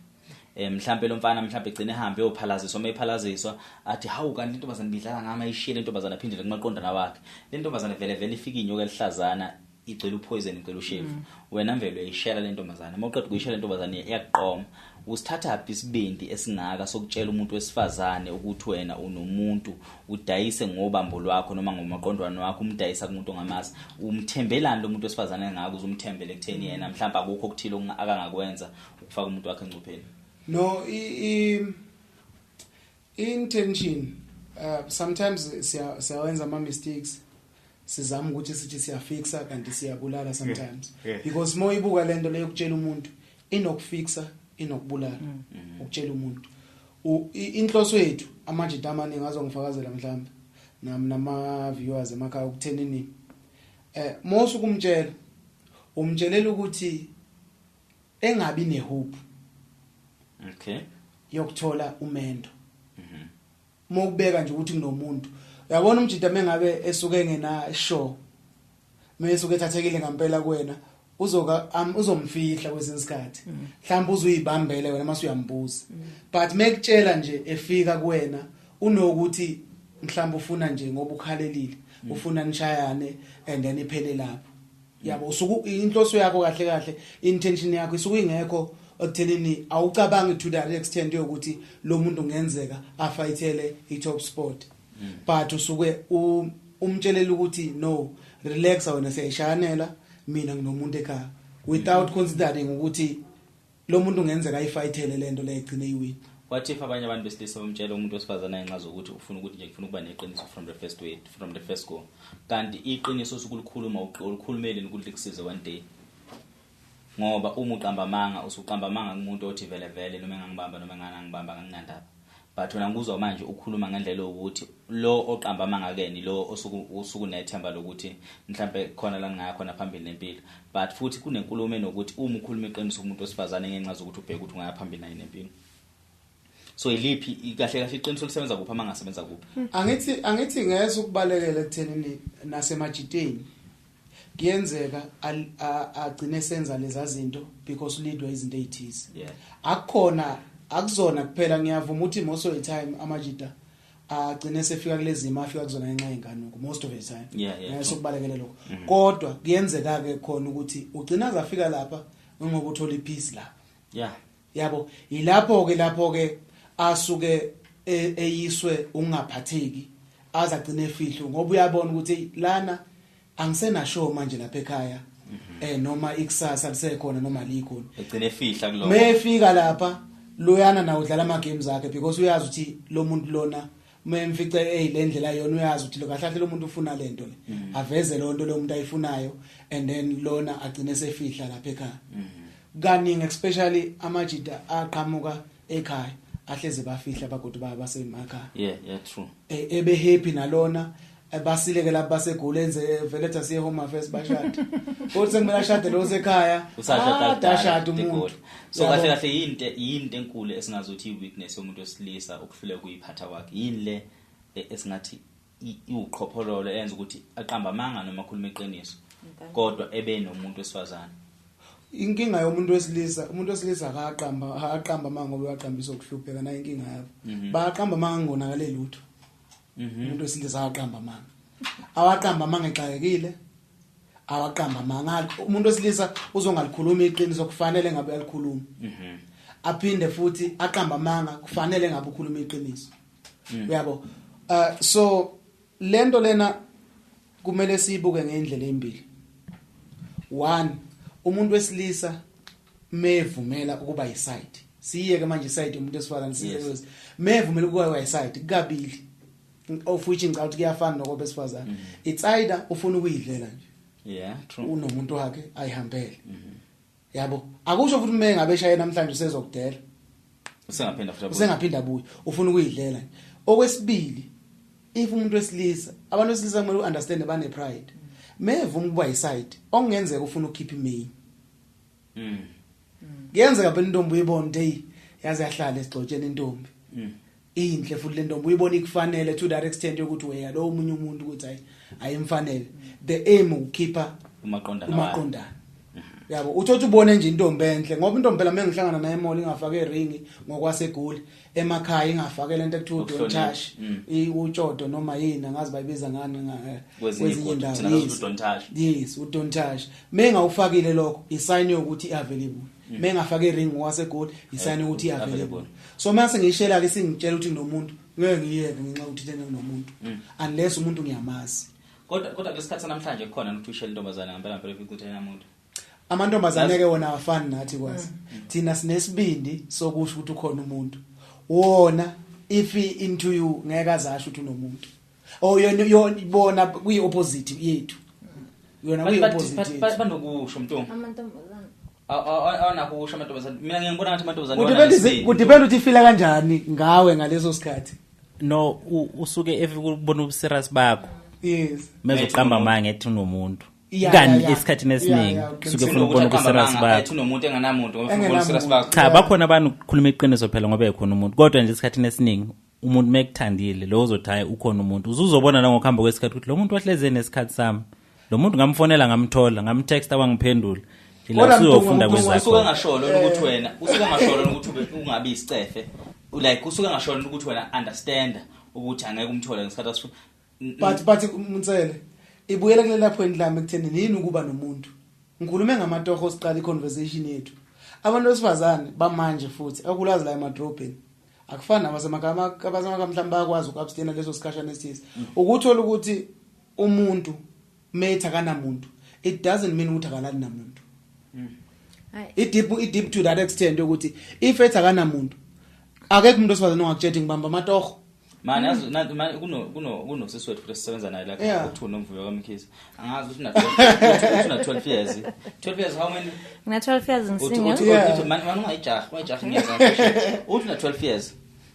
Mhlambe lo mfana mhlambe egcine ehambe eyophalaziswa, uma ephalaziswa athi hawu kanti intombazane bidlala ngama, ishiye lentombazane aphindele kumaqondana wakhe. Lentombazane vele vele ifika inyoka elihlazana igcwele upoison, igcwele ushevu. Wena mvelo uyayishela lentombazane, uma uqeda ukuyishela lentombazane iyakuqoma. Usithatha phi isibindi esingaka sokutshela umuntu wesifazane ukuthi wena unomuntu, udayise ngobambo lwakho noma ngomaqondwana wakho, umdayisa kumuntu ongamazi? Umthembelani lo muntu wesifazane engaka uze umthembele ekutheni yena mhlawumbe akukho okuthile akangakwenza ukufaka umuntu wakhe engcupheni? No, intention, sometimes siyawenza ama mistakes, sizama ukuthi sithi siyafixa kanti siyabulala sometimes. Because moyibuka lento leyo ukutshela umuntu inokufixa, inokubulala. Ukutshela umuntu inhloso yethu, amajita amaningi azongifakazela mhlawumbe nama viewers emakhaya ukuthenini, mosukumtshela umtshelela ukuthi engabi nehope yokuthola umendo. Mokubeka nje ukuthi kunomuntu, uyabona umjida mengabe esuke engena sure, mesuke ethathekile ngempela kuwena, uzomfihla kwesinye isikhathi, mhlawumbe uzuyibambele wena mase uyambuza, but mekutshela nje efika kuwena unokuthi mhlawumbe ufuna nje ngoba ukhalelile, ufuna nishayane and then iphele lapho. Yabo, usuku inhloso yakho kahle kahle, intention yakho isuke ingekho ekuthenini, awucabangi to that extent yokuthi lo muntu ngenzeka afayithele i-top spot, but usuke umtshelela ukuthi no, relax wena, siyayishayanela, mina nginomuntu ekhaya, without considering ukuthi lo muntu ngenzeka ayifayithele lento le igcine iwin. What if abanye abantu besilisa bamtshela umuntu wesifazane ngenxa zokuthi ufuna ukuthi nje ngifuna ukuba neqiniso from the first word, from the first go, kanti iqiniso osukulikhuluma ulikhulumele ukuthi likusize one day? Ngoba uma uqamba amanga, usuqamba amanga kumuntu othi vele vele noma engangibamba noma enganangibamba nginandaba, But wena ngikuzwa manje ukhuluma ngendlela yokuthi lo oqamba amanga-keni lo osuke unethemba lokuthi mhlampe khona la ngingaya khona phambili nempilo. But futhi kunenkulumo enokuthi uma ukhuluma iqiniso kumuntu wesifazane ngenxa zokuthi ubheke ukuthi ungaya phambili naye nempilo. So iliphi kahle kahle iqiniso lisebenza kuphi, amanga asebenza kuphi? Angithi ngeze ukubalekela ekuthenini nasemajiteni kuyenzeka agcine senza lezi zinto because ulidwa izinto ezithize. Akukhona, akuzona kuphela. Ngiyavuma ukuthi most of the time amajita agcine sefika kulezi zimo afika kuzona ngenxa yenkanuko most of the time. Yeah, true. Sokubalekela lokho. Kodwa kuyenzeka ke khona ukuthi ugcina azafika lapha ngoba uthola ipeace lapha. Yabo, yilapho ke lapho ke asuke eyiswe ungaphatheki, azagcina efihlo ngoba uyabona ukuthi lana angisena show manje lapha ekhaya, noma ikusasa lisekhona noma likhona. Egcine efihla kuloko. Mefika lapha loyana nawo udlala ama games akhe because uyazi ukuthi lo muntu lona memfice le ndlela yona, uyazi ukuthi lo kahle kahle lo muntu ufuna lento le, aveze lo nto lo muntu ayifunayo, and then lona agcine sefihla lapha ekhaya. Kaningi especially amajita aqhamuka ekhaya ahleze bafihla bagodu baba basemakhaya. Yeah, true. Ebe happy nalona, basileke lapha basegoli, enze vele ethi asiye home affairs bashade, kodwa sekumele ashade lo sekhaya. Usashada kudala, Ashade umuntu. eGoli. So Yabo. kahle kahle yinto enkulu esingazuthi i-weakness yomuntu wesilisa ukuhluleka ukuyiphatha kwakhe. Yini le esingathi iwuqhophololo enza ukuthi aqamba amanga noma akhulume iqiniso kodwa ebe nomuntu wesifazane? Inkinga yomuntu wesilisa, umuntu wesilisa akaqamba amanga ngoba uyaqambisa ukuhlupheka, nayo inkinga yabo. Bayaqamba amanga ngonakale lutho. Umuntu wesilisa akaqamba amanga, awaqamba amanga exakekile, awaqamba amanga. Umuntu wesilisa uzongalikhuluma iqiniso kufanele ngabe uyalikhuluma. Aphinde futhi aqamba amanga kufanele ngabe ukhuluma iqiniso. Uyabo? So lento lena kumele siyibuke ngendlela ezimbili. One, umuntu wesilisa mevumela ukuba yiside. Siyeke manje iside umuntu wesifazane size kwezi. Mevumela ukuba yiside kabili. Of which ngicabanga ukuthi kuyafana nokobesifazane. It's either ufuna ukuyidlela nje. Yeah, true. Unomuntu wakhe ayihambele. Yabo, akusho futhi uma engabe eshaye namhlanje usezokudela. Usengaphinda futhi abuye. Usengaphinda abuye. Ufuna ukuyidlela nje. Okwesibili, if umuntu wesilisa, abantu besilisa kumele uunderstand bane pride. Mevuma ukuba yiside, okungenzeka ufuna ukukhipha imain. Kuyenzeka phela intombi uyibone ukuthi hey, yaze yahlala esigxotsheni intombi. Inhle futhi le ntombi uyibona ikufanele to that extent yokuthi weya lo omunye umuntu ukuthi hayi ayimfanele. The aim ukukhipha umaqondana wakhe. Umaqondana. Yabo, uthothi ubone nje intombi enhle, ngoba intombi phela mengihlangana naye emall ingafake ring ngokwaseGoli, emakhaya ingafake lento ekuthiwa don't Ukuhlonipha. touch, utshodo noma yini angazi bayibiza ngani Kwezinye kwezinye iy'godi, indawo. thina sazi ukuthi don't touch. Yes, u don't touch. Mengawufakile lokho isign yokuthi iavailable. Mengafake ring ngokwaseGoli isign yokuthi iavailable. Available. So mase ngishela ke singitshela ukuthi nginomuntu, ngeke ngiyeke ngenxa yokuthi thina nginomuntu. Unless umuntu ngiyamazi. Kodwa kulesikhathi namhlanje kukhona ukuthi ushele intombazana ngempela ngempela ukuthi ayinamuntu. Amantombazane ke wona awafani nathi kwazi. Thina sinesibindi sokusho ukuthi ukhona umuntu. Wona if he into you ngeke azasho ukuthi unomuntu. Oh, yona bona kuyi opposite yethu. Yona kuyi opposite yethu. Banokusho mntu. Amantombazane. Awunakho ukusho amantombazane. Mina ngiyibona ngathi amantombazane Kudepend kudepend ukuthi ifila kanjani ngawe ngaleso sikhathi. No, usuke efika ukubona ubuserious bakho. Yes. Mezoqamba amanga ethi unomuntu. Yeah, Kanti yeah. esikhathini esiningi Yeah, suke ufuna ukubona ubuserious bakho. Ethi unomuntu enganamuntu ngoba ufuna ukubona ubuserious Engenamuntu. bakho. Cha, bakhona abantu ukukhuluma iqiniso phela ngoba ekhona umuntu, kodwa nje esikhathini esiningi umuntu mekuthandile lo uzothi hayi ukhona umuntu, uzuzobona nangokuhamba kwesikhathi ukuthi lo muntu wahleze nesikhathi sami, lo muntu ngamfonela ngamthola ngamtexta wangiphendula. Ila Kodwa usuyofunda Mthungu, kwezakho. Usuke ngasholo ukuthi wena, usuke ngasholo ukuthi ube ungabi isicefe. Like usuke ngasholo ukuthi wena understand ukuthi angeke umthole ngesikhathi asifuna. But Mtsele ibuyela kulela point lami ekutheni nini ukuba nomuntu. Ngikhulume ngamatoho siqala iconversation yethu. Abantu besifazane bamanje futhi akulazi la emadrobheni. Akufani nabasemakhaya, abasemakhaya mhlawumbe bayakwazi ukuabstain leso sikhashana esithize. Ukuthola ukuthi umuntu metha akanamuntu, it doesn't mean ukuthi akalali namuntu. Hayi. I deep to that extent ukuthi if ethi akanamuntu, akekho umuntu osifazane ongakutshela ngibamba amatoho. Manje yazi manje kuno sisi wethu futhi esisebenza naye la kuthiwa Nomvuyo kaMkhize. Angazi ukuthi una 12, una 12 years. 12 years, how many? Ngina 12 years Uthi ngisingle. uthi uthi man ungayijahi, ungayijahi ngiyeza. Uthi una 12 years.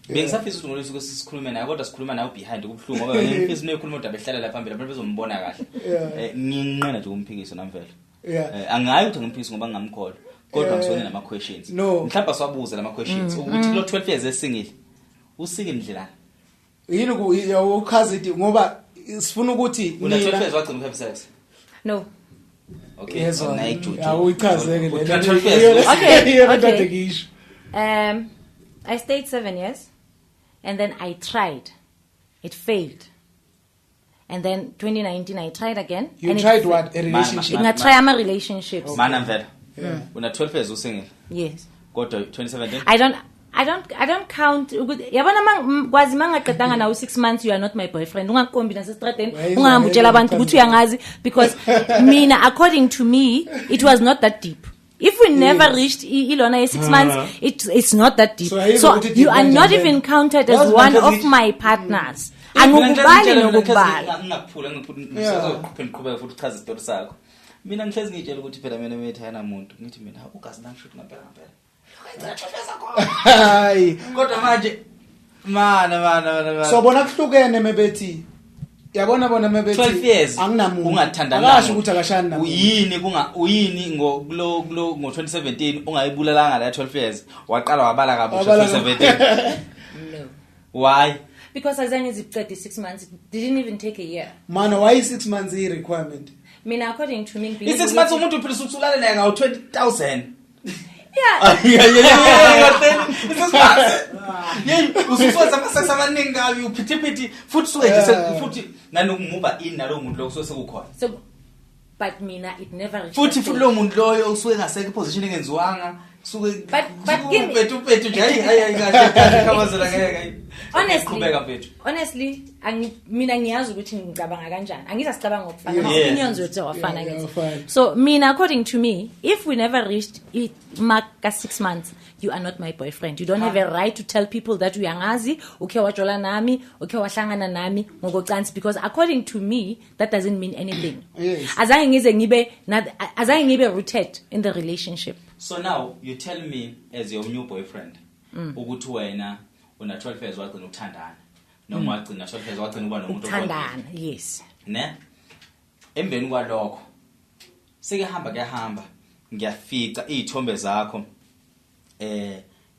Bengisafisa ukuthi ngolwesine sikhulume naye, kodwa sikhuluma naye behind, kubuhlungu ngoba ngifisa unekhuluma udaba ehlala la phambili, abantu bezombona kahle. Nginqena nje ukumphikisa namvelo. Angayi ukuthi ngimphikise ngoba ngingamkholwa, kodwa ngisuke nama questions. Mhlawumbe siwabuze lama questions ukuthi kulo 12 years esingile usike indlela yini uchaza ngoba sifuna ukuthi una 12 years wagcina ukuhave sex. No. Okay, awuyichazeke le. Okay. I stayed 7 years and then I tried. It failed. And then 2019 I tried again. You and tried what? A relationship? I try ama relationships. Mana mvela. Una 12 years usingile. Yes. Kodwa 2017? I don't count. Yabona kwazi mangaqedanga nawo 6 months, you are not my boyfriend. Ungakombi nasestradeni, ungahambi utshela abantu ukuthi uyangazi, because mina, according to me, it was not that deep. If we never reached ilona 6 months, it's not that deep. So you are not even counted as one of my partners. Angikubali nokubala. Ngingakuphula ngiqhubeka futhi uchaze isitori sakho. Mina ngihlezi ngitshela ukuthi phela mina methayana umuntu, ngithi mina ugazi langishuthi ngempela ngempela. Hayi, kodwa manje mana so bona kuhlukene mebethi, yabona bona mebethi 12 years anginamuntu, ungathandana, akasho ukuthi akashani namuntu. Uyini kunga uyini ngo kulo ngo 2017 ungayibulalanga la 12 years, waqala wabala kabusha 2017. No. Why? Because azange ziqede 6 months. It didn't even take a year. Mana, why 6 months i requirement? Mina, according to me, i 6 months umuntu uphila usulale naye ngawo 20,000. Yeah. Ususuwenza ama-sex amaningi kabi, uphithiphithi futhi suke nje futhi nanokumuva in nalowo muntu lowo kusuke sekukhona. So but mina it never reached. Futhi lowo muntu loyo usuke engasekho iposition engenziwanga, suke but upethu nje hayi kahle khabazela ngeke. Honestly, mina ngiyazi ukuthi ngicabanga kanjani. Angizasicabanga ngokufana. Ama opinions wethu awafana ngithi. So mina, according to me, if we never reached it mark ka 6 months, you are not my boyfriend. You don't have a right to tell people that uyangazi, ukhe wajola nami, ukhe wahlangana nami ngokocansi, because according to me that doesn't mean anything. Azange ngize ngibe azange ngibe rooted in the relationship. So now you tell me as your new boyfriend ukuthi wena una 12 years wagcina ukuthandana noma wagcina 12 years wagcina ukuba nomuntu othandana. Yes. Ne? Emveni kwalokho sekehamba kuyahamba ngiyafica izithombe zakho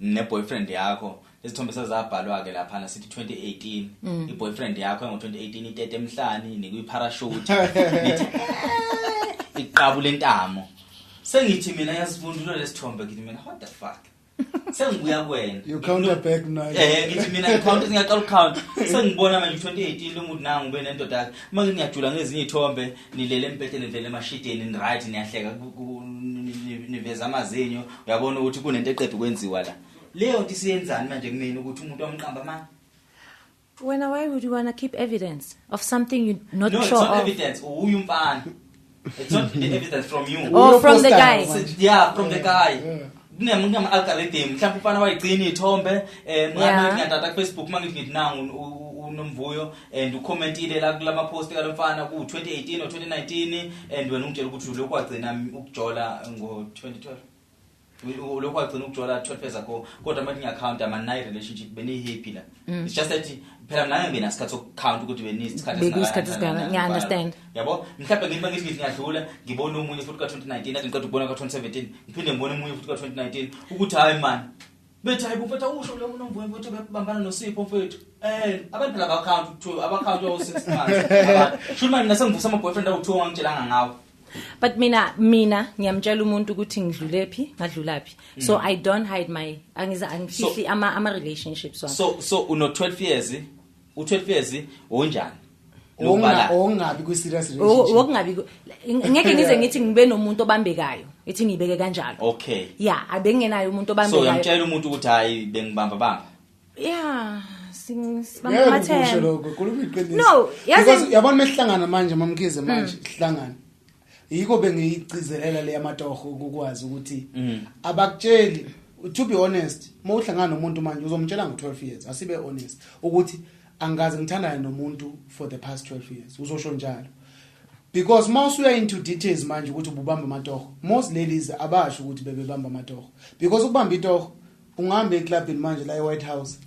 ne boyfriend yakho. Izithombe sezabhalwa ke lapha na sithi 2018 i boyfriend yakho ngo 2018 itete emhlani nikwi parachute nithi iqabule intamo. Sengithi mina yasivundulwa lesithombe, ngithi mina what the fuck. Sengibuya kuwena. You counter back now. Ngithi mina count ngiyaqala ukucount. Sengibona manje 2018 lo muntu nangu ube nendoda yakhe. Manje ngiyajula ngezinye izithombe nilele embhedeni nivele emashideni ni right niyahleka niveza amazinyo, uyabona ukuthi kunento eqeda ukwenziwa la. Leyo nto isiyenzani manje kumina ukuthi umuntu wamqamba manje? Wena, why would you want to keep evidence of something you not no, sure it's not of? Evidence. Uyu umfana. It's not the evidence from you. Oh, from the guy. Yeah, from the guy. Kunama algorithm mhlawumbe ufana wayigcina izithombe ngabe ngiyathatha ku Facebook mangithi ngithi nangu uNomvuyo and ucommentile la kulama post kalomfana ku 2018 or 2019 and wena ungitshela ukuthi lokhu wagcina ukujola ngo 2012. Lokhu wagcina ukujola 12 years ago, kodwa manje ngiyaccount ama 9 relationship beni happy la. It's just that phela mina ngeke nginesikhathi sokucount ukuthi benisikhathi esingakanani. Ngiya understand. Yabo mhlawumbe ngithi mangithi ngiyadlula ngibona omunye futhi ka 2019 athi ngiqeda ukubona ka 2017 ngiphinde ngibone omunye futhi ka 2019 ukuthi hayi man bethi hayi mfethu usho lo uNomvuyo mfethu bebambana noSipho mfethu. Abantu phela ba-count 2 aba-count awu 6 months. Shuthi manje mina sengivusa ama boyfriend awu 2 ongangitshelanga ngawo. But mina ngiyamtshela umuntu ukuthi ngidlule phi ngadlula phi. So I don't hide my angifihli ama relationships wami. So uno 12 years, u12 years unjani? Ongabi ku serious relationship. Okungabi ngeke ngize ngithi ngibe nomuntu obambekayo, ithi ngibeke kanjalo. Okay. Yeah, abengenayo umuntu obambekayo. So uyamtshela umuntu ukuthi hayi bengibamba bamba. Yeah, sibamba amathemba. Lokho khuluma iqiniso. No, yazi yabona mesihlangana manje mamkhize manje sihlangana. Yiko bengiyicizelela le yamatoho ukwazi ukuthi abakutsheli, to be honest, mawuhlangana nomuntu manje uzomtshela ngo12 years, asibe honest ukuthi angaze ngithandane nomuntu for the past 12 years, uzosho njalo. Because mawusuya into details manje ukuthi ububamba amatoho, most ladies abasho ukuthi bebebamba amatoho, because ukubamba itoho ungahamba eclubini manje la eWhite House.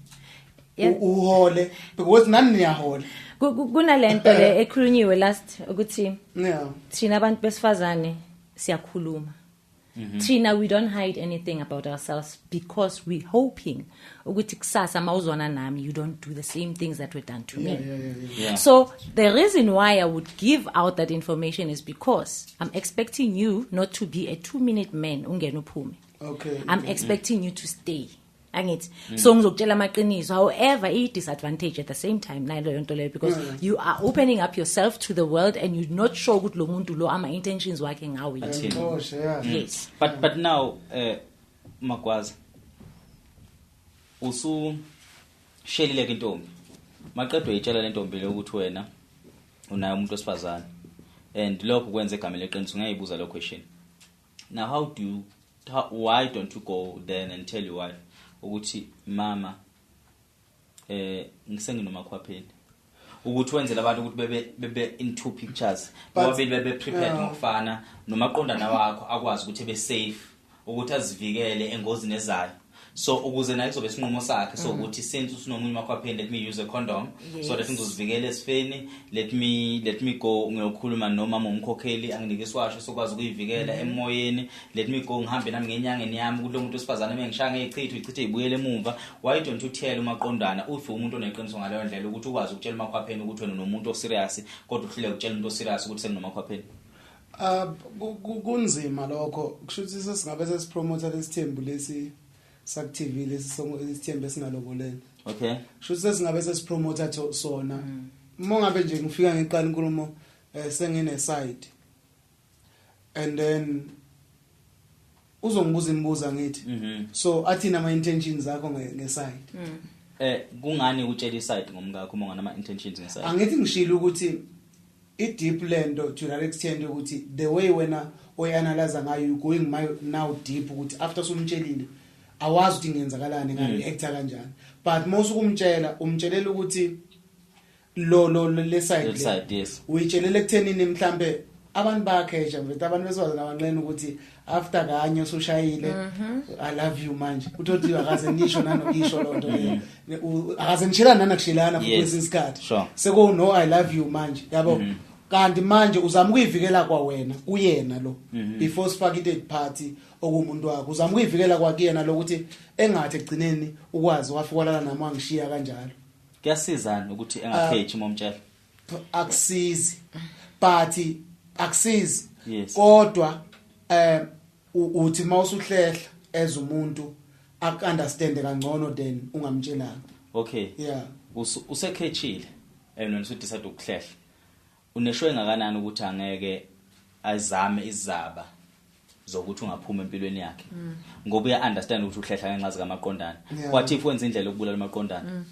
Uhole because nani niyahola. Kunalento le ekhulunyiwe last ukuthi thina abantu besifazane siyakhuluma. Thina we don't hide anything about ourselves because we hoping ukuthi kusasa mawuzwana nami you don't do the same things that were done to me. Yeah. So the reason why I would give out that information is because I'm expecting you not to be a 2-minute man ungena uphume. Okay. I'm expecting you to stay. Angithi so ngizokutshela amaqiniso, however i disadvantage at the same time naleyo nto leyo, because you are opening up yourself to the world and you're not sure ukuthi lo muntu lo ama intentions wakhe ngawe. Yes. But now Magwaza usu shelile ke intombi, maqedwe itshela lentombi le ukuthi wena unayo umuntu wesifazane and lokho kwenza igama leqiniso. Ngiyayibuza lo question now, how do you why don't you go then and tell your wife ukuthi mama ngisenginomakhwapheni, ukuthi wenzele abantu ukuthi bebe in two pictures, bobabili bebe prepared ngokufana nomaqondana wakho akwazi ukuthi ebe safe, ukuthi azivikele engozini ezayo. So ukuze naye kuzobe isinqumo sakhe so ukuthi since usinomunye umakhwapheni, let me use a condom so that ngizozivikela esifeni, let me go ngiyokhuluma nomama umkhokheli anginike isiwasho sokwazi ukuyivikela emoyeni, let me go ngihambe nami ngenyangeni yami kulo muntu wesifazane mengishaya ngezichitho ichithe ibuyele emuva. Why don't you tell umaqondana ufe umuntu oneqiniso ngaleyo ndlela ukuthi ukwazi ukutshela umakhwapheni ukuthi wena unomuntu oserious, kodwa uhluleke ukutshela umuntu oserious ukuthi senginomakhwapheni? Kunzima lokho. Kusho ukuthi sesingabe sesipromote lesithembu lesi sak TV lesi isithembu esingalobolele. Okay. Kusho ukuthi sesingabe sesipromote sona. Uma ngabe nje ngifika ngiqala inkulumo sengine side and then uzongibuza imibuzo ngithi so athina ama intentions akho nge side. Kungani utshela iside ngomkakho uma unganama intentions ngeside? Angithi ngishilo ukuthi i deep lento to that extent ukuthi the way wena oyianalyze ngayo you going my now deep ukuthi after sumtshelile awazi ukuthi ngenzakalani ngareacta kanjani, but mawusukumtshela umtshelela ukuthi lo le side yes, uyitshelele ekuthenini mhlambe abantu bayakhesha mfethu, abantu besifazane abanqena ukuthi after kanye usushayile I love you manje uthothi akaze nisho nanokisho lonto leyo, akaze nishelana nanakushelana futhi kwesinye isikhathi seko no I love you manje yabo. Kanti manje uzama ukuyivikela kwawena kuyena lo before sifake i-third party okumuntu wakho, uzama ukuyivikela kwakuyena lo ukuthi engathi egcineni ukwazi wafika walala nami wangishiya kanjalo. Kuyasizana ukuthi engakhethi momtshela? Akusizi, but akusizi kodwa uthi mawusuhlehla as umuntu aku-understand kangcono than ungamtshelanga. Okay. Yeah. Usekhethile and wena usudecide ukuhlehla, unesho engakanani ukuthi angeke azame izaba zokuthi ungaphuma empilweni yakhe ngoba uya understand ukuthi uhlehla ngenxa zikamaqondana? What if wenza indlela yokubulala amaqondana?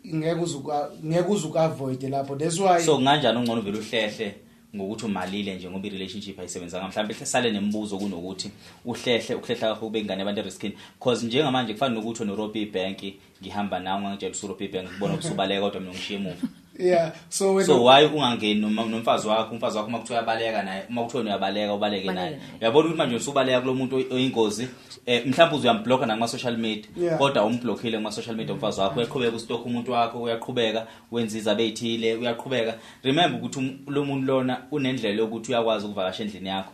Ngeke uzuka-avoid lapho, that's why. So kunganjani ungcono vele uhlehle ngokuthi umalile nje ngoba i-relationship ayisebenzanga, mhlawumbe sale nemibuzo kunokuthi uhlehle ukuhlehla kakho kube ingane abantu eriskini, because njengamanje kufana nokuthi unorobhi ibank, ngihamba nawe ngangitshela usurobhi ibank ngibona usubaleka kodwa mina ngishiye emuva. Yeah, so when so why ungangeni nomfazi wakho, umfazi wakho uma kuthiwa uyabaleka naye, uma kuthiwa uyabaleka ubaleke naye, uyabona ukuthi manje usubaleka kulomuntu oyingozi, mhlawumbe uzuyamblocker nakuma social media, kodwa umblockile kuma social media umfazi wakho, uyaqhubeka ustalk umuntu wakho, uyaqhubeka wenza izabe ezithile, uyaqhubeka. Remember ukuthi lo muntu lona unendlela yokuthi uyakwazi ukuvakasha endlini yakho,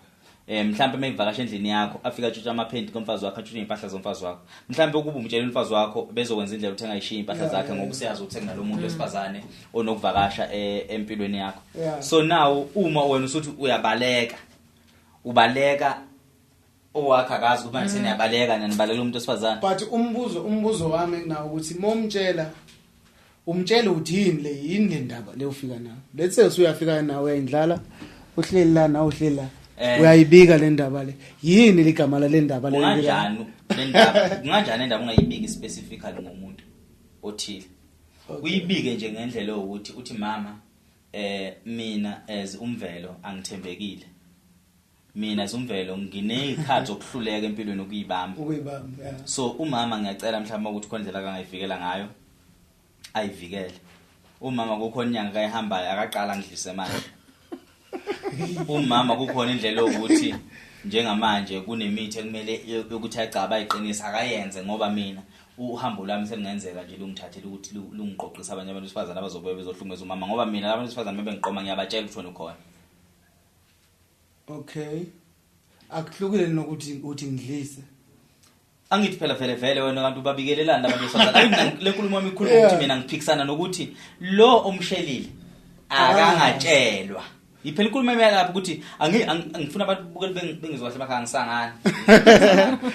mhlawumbe mekuvakasha endlini yakho afika atshontshe amaphenti komfazi wakho, atshontshe impahla zomfazi wakho, mhlawumbe ukuba umtshela umfazi wakho bezokwenza indlela ukuthi angayishiyi impahla zakhe ngoba usiyazi ukuthi kunalomuntu wesifazane onokuvakasha empilweni yakho. So now uma wena usuthi uyabaleka, ubaleka owakho akazi ukuthi manje seniyabaleka nanibaleka umuntu wesifazane. But umbuzo wami nawo ukuthi momtshela umtshela uthini le yini le ndaba le ufika nayo? Let's say usuyafika nawe uyindlala uhleli la nawe uhleli la uyayibika le ndaba le, yini ligama la ndaba le? Kunganjani le ndaba, kunganjani indaba ungayibiki specifically ngomuntu othile? Uyibike nje ngendlela yokuthi uthi mama mina as umvelo angithembekile, mina as umvelo nginezikhathi zokuhluleka empilweni ukuyibamba. So umama ngiyacela mhlawumbe ukuthi khona indlela kangayivikela ngayo ayivikele. Umama kukhona inyanga kayihambayo akaqala ngidlise manje. Umama kukhona indlela yokuthi njengamanje kunemithi ekumele yokuthi ayigcaba ayiqinise akayenze ngoba mina Uhambo lwami selingenzeka nje lungithathele ukuthi lungiqoqisa abanye abantu besifazane abazobuya bezohlumeza umama, ngoba mina abantu besifazane mebengiqoma ngiyabatshela ukuthi wena ukhona. Okay, akuhlukile nokuthi uthi ngidlise. Angithi phela vele vele wena kanti ubabikelelani abantu besifazane? Ayi, mina le nkulumo yami ikhuluma ukuthi mina ngiphikisana nokuthi lo omshelile akangatshelwa. Iphela inkulumo yami lapho ukuthi angifuna abantu bukele bengizwa kahle emakhaya, ngisangani.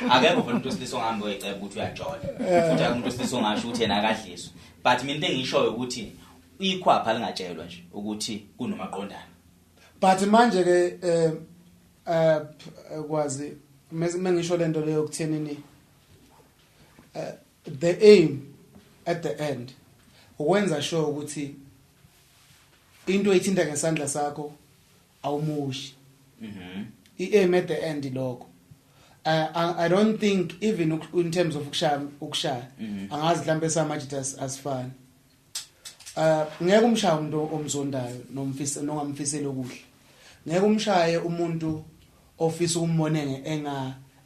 Akekho vele umuntu wesilisa ongahambi oyiceba ukuthi uyajola, futhi akekho umuntu wesilisa ongasho ukuthi yena akadliswa, but mina into engishoyo ukuthi ikhwapha lingatshelwa nje ukuthi kunomaqondana. But manje ke kwazi mengisho lento leyo kuthenini, the aim at the end ukwenza sure ukuthi into oyithinta ngesandla sakho awumushi. I-aim at the end lokho. I don't think even in terms of ukushaya angazi mhlambe samanje asifani. Ngeke umshaye umuntu omzondayo nomfisa nongamfiseli okuhle. Ngeke umshaye umuntu ofisa ukumbone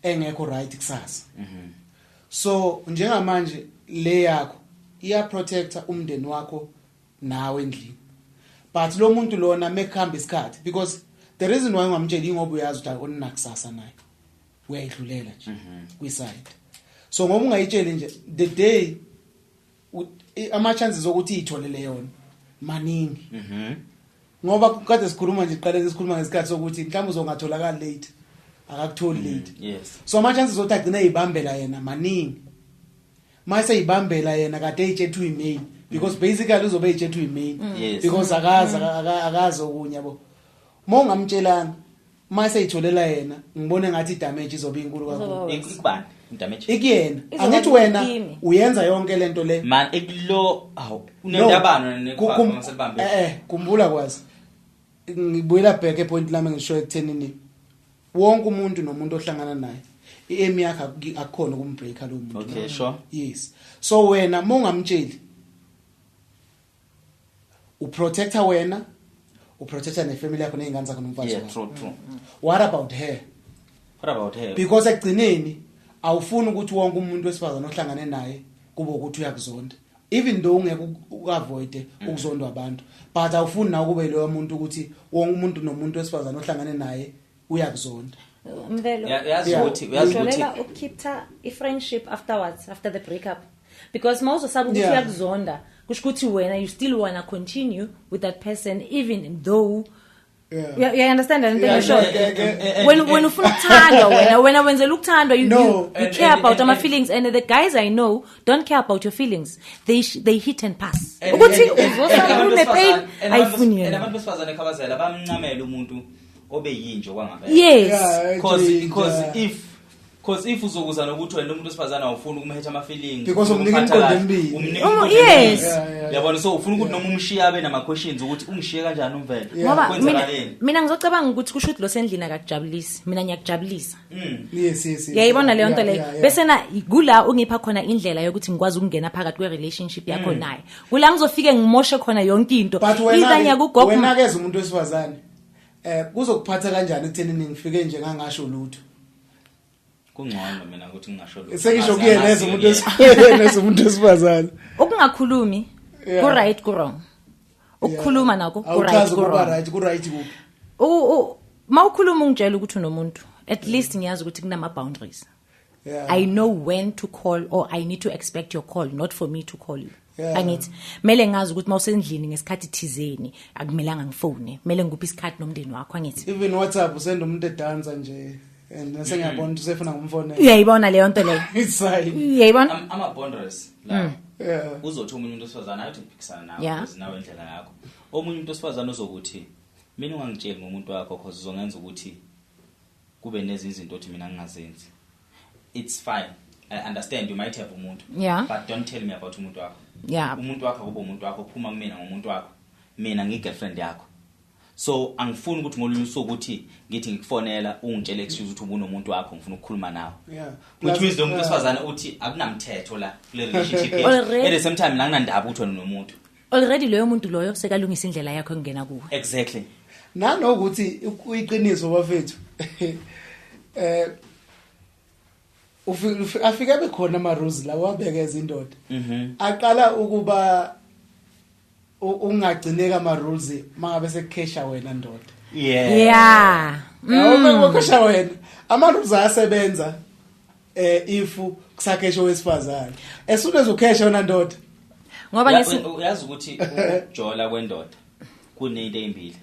engekho right kusasa. So njengamanje le yakho iya protector umndeni wakho nawe endlini. But lo muntu lona mekuhamba isikhathi, because the reason why ungamtsheli ingoba uyazi ukuthi awunakusasa naye, uyayidlulela nje kwiside. So ngoba ungayitsheli nje, the day ama chances okuthi itholele yona maningi. Ngoba kade sikhuluma nje, qale sikhuluma ngesikhathi sokuthi mhlawumbe uzongatholakala late, akakutholi late. So ama chances okuthi agcine eyibambela yena maningi. Mase eyibambela yena kade eyitshethu uyi-main, because basically uzobe eyitshethu uyi-main. Because akazi okunye yabo. Uma ungamtshelanga mase eyitholela yena, ngibone ngathi idamage izobe inkulu kakhulu. Ikubani idamage? Ikuyena. Izoba Angithi wena kimi. uyenza yonke lento le. Man, ekulo awu No. unendabano nekhwapha maselibambe. Khumbula kwazi. Ngibuyela back epoint lami ngisho ekuthenini wonke umuntu nomuntu ohlangana naye i-aim yakhe akukhona ukumbreaka lo muntu. Okay, sure. Yes. So wena mongamtsheli uprotector wena, uprotector nefamily yakho nezingane zakho nomfazi Yeah, wakho. true, true. What about her? What about her? Because ekugcineni awufuni ukuthi wonke umuntu wesifazane ohlangane naye kube ukuthi uyakuzonda. Even though ungeke uavoid ukuzondwa abantu, but awufuni nawe kube loyo muntu ukuthi wonke umuntu nomuntu wesifazane ohlangane naye uyakuzonda. Mvelo. Yazi ukuthi uyazi ukuthi Ujolela ukukhipha i-friendship afterwards, after the breakup, because mawuzosaba ukuthi uyakuzonda, kusho ukuthi wena you still wanna continue with that person even though you understand that Yeah, thing, sure. yeah. When ufuna ukuthandwa wena wenzela ukuthandwa, No. you care about ama feelings, and the guys I know don't care about your feelings. They hit and pass. Ukuthi uzosala une pain ayifuni yena. Abantu besifazane khabazela bamncamela umuntu obeyinje kwangempela. Yes. Yeah, Because if uzokuza nokuthi wena umuntu wesifazane awufuni ukumhetha ama feelings, Because umnika umphatha imiqondo kahle, emibili. umnika imiqondo Yes. emibili. Yabona, so ufuna ukuthi noma umshiye abe nama questions ukuthi ungishiye kanjani umvelo. Ngoba Kwenzakaleni? mina ngizocabanga ukuthi kusho ukuthi lo sendlini akakujabulisi, mina ngiyakujabulisa. Yes, yes, yes. Uyayibona leyo nto leyo. Bese na kula ungipha khona indlela yokuthi ngikwazi ukungena phakathi kwe-relationship yakho naye. Kula ngizofike ngimoshe khona yonke into. But Either wena ngiyakugogo- wena ke umuntu wesifazane kuzokuphatha kanjani ekuthenini ngifike nje ngangasho lutho? Kungcono mina ukuthi ngingasho lutho. Sengisho Ngazi- kuyena angazi ezomuntu yena. wesifazane, wesifazane. Ukungakhulumi ku right ku wrong. Ukukhuluma nako ku right Awuchazi ku ukuba wrong. right ku right kuphi? Mawukhuluma ungitshela ukuthi unomuntu, at least ngiyazi ukuthi kunama boundaries. I know when to call or I need to expect your call, not for me to call you. Angithi mele ngazi ukuthi mawusendlini ngesikhathi thizeni akumelanga ngifone, mele ngikuphi isikhathi nomndeni wakho, angithi. Even WhatsApp usenda umuntu edansa nje and nase ngiyabona ukuthi usefuna ngumfonele. Uyayibona leyo nto leyo? It's fine. Uyayibona? Ama boundaries la. Uzothi omunye umuntu wesifazane ayothi ngiphikisana nawe because nawe indlela yakho. Omunye umuntu wesifazane uzokuthi mina ungangitsheli ngomuntu wakho because uzongenza ukuthi kube nezinye izinto othi mina ngingazenzi. It's fine. I understand you might have umuntu. But don't tell me about umuntu wakho. Umuntu wakho kube umuntu wakho, phuma kumina ngomuntu wakho. Mina ngi-girlfriend yakho. So angifuni ukuthi ngolunye usuku ukuthi ngithi ngikufonela ungitshele excuse ukuthi ubunomuntu wakho ngifuna ukukhuluma nawe. Which means lo muntu wesifazane uthi akunamthetho la kule relationship yethu. At the same time la nginandaba ukuthi wena unomuntu. Already loyo muntu loyo sekalungisa indlela yakho engena kuwe. Exactly. Nanokuthi uyiqiniso bafethu. Afike bekhona ama rules lawa abekeza indoda. Aqala ukuba ungagcineka ama rules mangabe sekukhesha wena ndoda. Yeah. Yabo ukukhesha wena. Ama rules ayasebenza if kusakhesha owesifazane. As soon as ukhesha wena ndoda. Ngoba uyazi ukuthi ukujola kwendoda kunento ezimbili.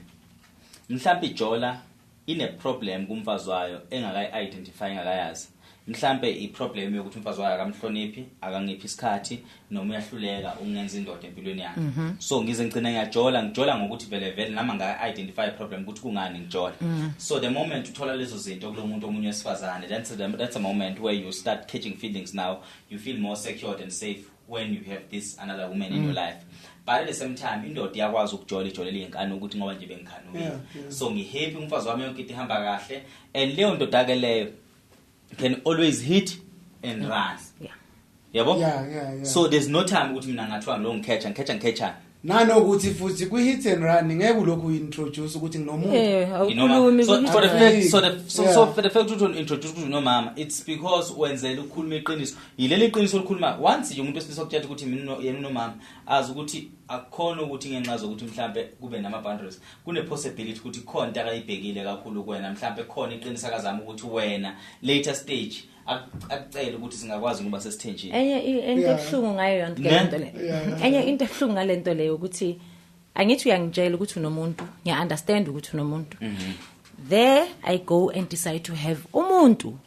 Mhlawumbe ijola ine problem kumfazi wayo engakayi identify, engakayazi. Mhlambe iproblem yokuthi umfazi wayo akamhloniphi, akangiphi isikhathi, noma uyahluleka ukungenza indoda empilweni yakhe. So ngize ngicina ngiyajola, ngijola ngokuthi vele vele nami ngaka identify problem ukuthi kungani ngijola. So the moment uthola lezo zinto kulo muntu omunye wesifazane, that's a moment where you start catching feelings. Now you feel more secured and safe when you have this another woman in your life. But at the same time, indoda iyakwazi ukujola, ijolela iyinkani ukuthi ngoba nje bengikhanukile. So ngihappy, umfazi wami, yonke into ihamba kahle, and leyo ndoda ke leyo can always hit and run. Yabo? Yeah. So there's no time ukuthi mina ngathiwa ngilo ngikhetha ngikhetha ngikhetha. Nanokuthi futhi kwi hit and run ngeke ulokhu introduce ukuthi nginomuntu. Awukhulumi. So for the fact so the so, so for the fact ukuthi introduce ukuthi unomama, it's because wenzela ukukhuluma iqiniso. Yileli iqiniso olukhuluma once nje umuntu wesilisa okutshela ukuthi mina yena unomama, azi ukuthi akukhona ukuthi ngenxa zokuthi mhlambe kube nama boundaries, kune possibility ukuthi khona into akayibhekile kakhulu kuwena, mhlambe khona iqiniso akazama ukuthi wena later stage akucele ukuthi singakwazi ukuba sesithenjini. Enye into ebuhlungu ngayo yonke Ne? lento le. Enye into ebuhlungu ngalento leyo ukuthi angithi uyangitshela ukuthi unomuntu, ngiya understand ukuthi unomuntu. There I go and decide to have umuntu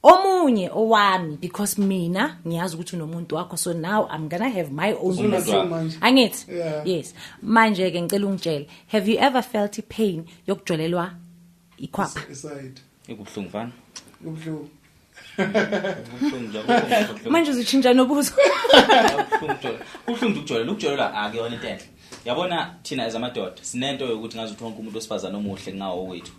omunye owami because mina ngiyazi ukuthi unomuntu wakho, so now I'm gonna have my own Umuntu person. wakho. Manje. Angithi? Yeah. Yes. Manje ke ngicela ungitshele, have you ever felt pain yokujolelwa ikhwapha? Iside. Ikubuhlungu, mfana. Kubuhlungu. Kubuhlungu nje, kubuhlungu. Manje uzotshintsha nobuzo. Kubuhlungu ukujola, kubuhlungu ukujolela, ukujolela akuyona into enhle. Yabona, thina as amadoda sinento yokuthi ngazi ukuthi wonke umuntu wesifazane omuhle ngawo wethu.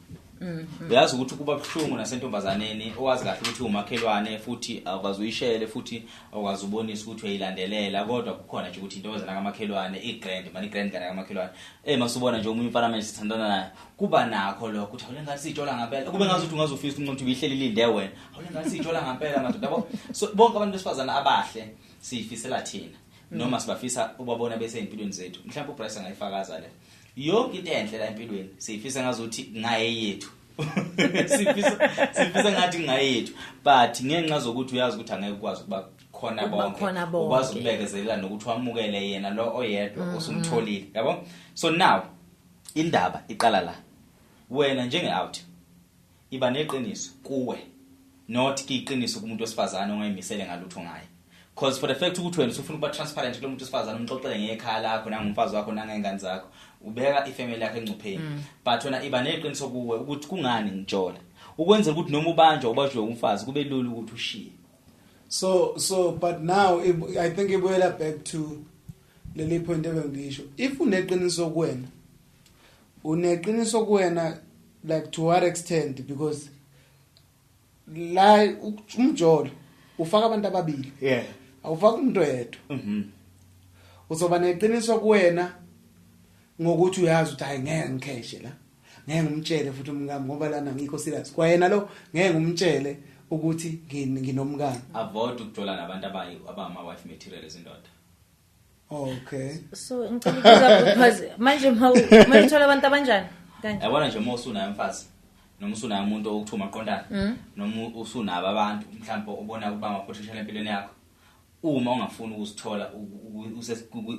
Uyazi ukuthi kuba buhlungu nasentombazaneni owazi kahle ukuthi umakhelwane, futhi awukwazi uyishele, futhi awukwazi ubonisa ukuthi uyayilandelela, kodwa kukhona nje ukuthi intombazana kamakhelwane i-grand mani, i-grand ngane kamakhelwane, masubona nje omunye umfana manje sithandana naye, kuba nakho lokho ukuthi awule ngathi sijola ngempela, kube ngazi ukuthi ungazufisa umuntu ubihleli ilinde wena, awule ngathi sijola ngempela madoda, yabo. So bonke abantu besifazane abahle siyifisela thina noma sibafisa ubabona bese empilweni zethu. Mhlawumbe uBryce angayifakaza le. Yonke into enhle la empilweni siyifisa ngazuthi ngaye yethu, sifisa ngathi ngaye yethu, but ngenxa zokuthi uyazi ukuthi angeke ukwazi ukuba khona Ukuba bonke, khona bonke. ukwazi ukubekezelela nokuthi wamukele yena lo oyedwa osumtholile, yabo. So now indaba iqala la: wena njenge out iba neqiniso kuwe, not iqiniso kumuntu wesifazane ongayimisele ngalutho ngaye, because for the fact ukuthi wena usufuna ukuba transparent kulo muntu wesifazane, umxoxele ngekhaya lakho nangumfazi wakho nangengane zakho, ubeka ifamily yakho engcupheni. But wena iba neqiniso kuwe ukuthi kungani ngijola, ukwenzela ukuthi noma ubanjwa, ubajwe umfazi, kube lula ukuthi ushiye. So but now I think ibuyela back to leli point ebengisho, if uneqiniso kuwena, uneqiniso kuwena like to what extent? Because la umjolo ufaka abantu ababili, awufaki umuntu oyedwa. Uzoba neqiniso kuwena ngokuthi uyazi ukuthi hayi, ngeke ngikheshe la, ngeke ngimtshele futhi umkami ngoba lana ngikho serious kwayena lo, ngeke ngimtshele ukuthi nginomkami. Avoid ukujola nabantu abangama wife material ezindoda. Okay. So ngicela ukubuza because manje manje uthola abantu abanjani kanje? Yabona nje, uma usunayo umfazi noma usunayo umuntu okuthiwa umaqondana, noma usunabo abantu mhlawumbe obona ukuba ama-potential empilweni yakho, uma ungafuni ukuzithola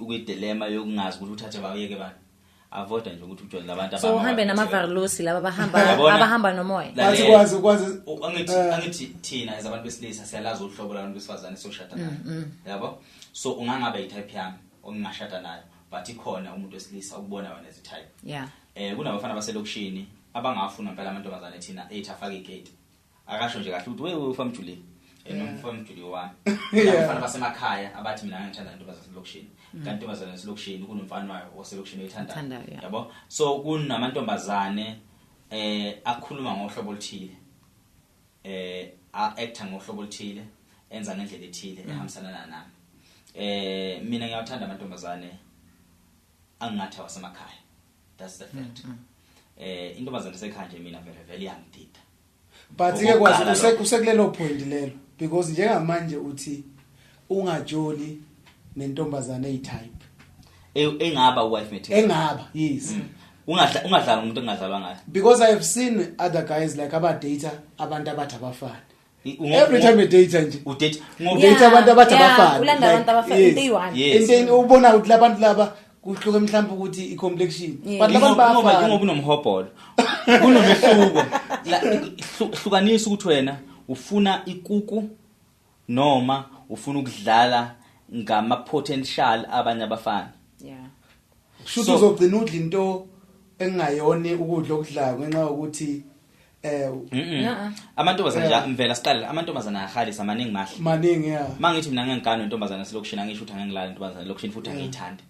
ukwi-dilemma yokungazi ukuthi uthathe bayeke bani, avoida nje ukuthi ujole nabantu So uhambe nama-varlosi laba abahamba Yabona? abahamba nomoya. Lalela. Bathi kwazi Angithi angithi thina as abantu besilisa siyalazi uhlobo labantu besifazane soshada nayo, yabo. So ungangabe i-type yami ongingashada nayo, but ikhona umuntu wesilisa ukubona wena as i-type. Kunabafana baselokishini abangafuna impela amantombazane thina ethi afake igate, akasho nje kahle ukuthi wewe ufamjuli noma ufamjuli wami. Kunabafana basemakhaya abathi mina ngithanda intombazane yaselokishini, kanti intombazane yaselokishini kunomfana wayo waselokishini oyithandayo. Oyithandayo, yeah. Yabo, so kunamantombazane akhuluma ngohlobo oluthile, a-acta ngohlobo oluthile, enza ngendlela ethile ehambisana nami. Mina ngiyawathanda amantombazane angathi awasemakhaya, that's the fact. Intombazane sekhaya nje mina vele vele iyangidida. But ke kwazi Okokuqala lokho. usekulelo point lelo. Because njengamanje uthi ungajoli nentombazane eyitype Engaba wife material. Engaba, yes. Ungadlala umuntu engadlalwa ngayo. Because I have seen other guys like aba-data abantu abathi abafani. Every time you date nje udate udate abantu abathi abafani. Ulanda abantu abafani, into eyi-one. Into ubona ukuthi labantu laba kuhluke mhlawumbe ukuthi i-complexion. But labantu bayafana. Ngoba unomhobholo. Kunomehluko. Hlukanisa ukuthi wena ufuna ikuku noma ufuna ukudlala ngama potential abanye abafana. Yeah. Shuthi uzogcina udla into engayona ukudla okudlayo ngenxa yokuthi amantombazana nje mvela siqale amantombazana ayahalisa maningi mahle. Maningi, yeah. Mangithi mina ngengane intombazana selokishini angisho ukuthi angengilala intombazana elokishini futhi angiyithandi.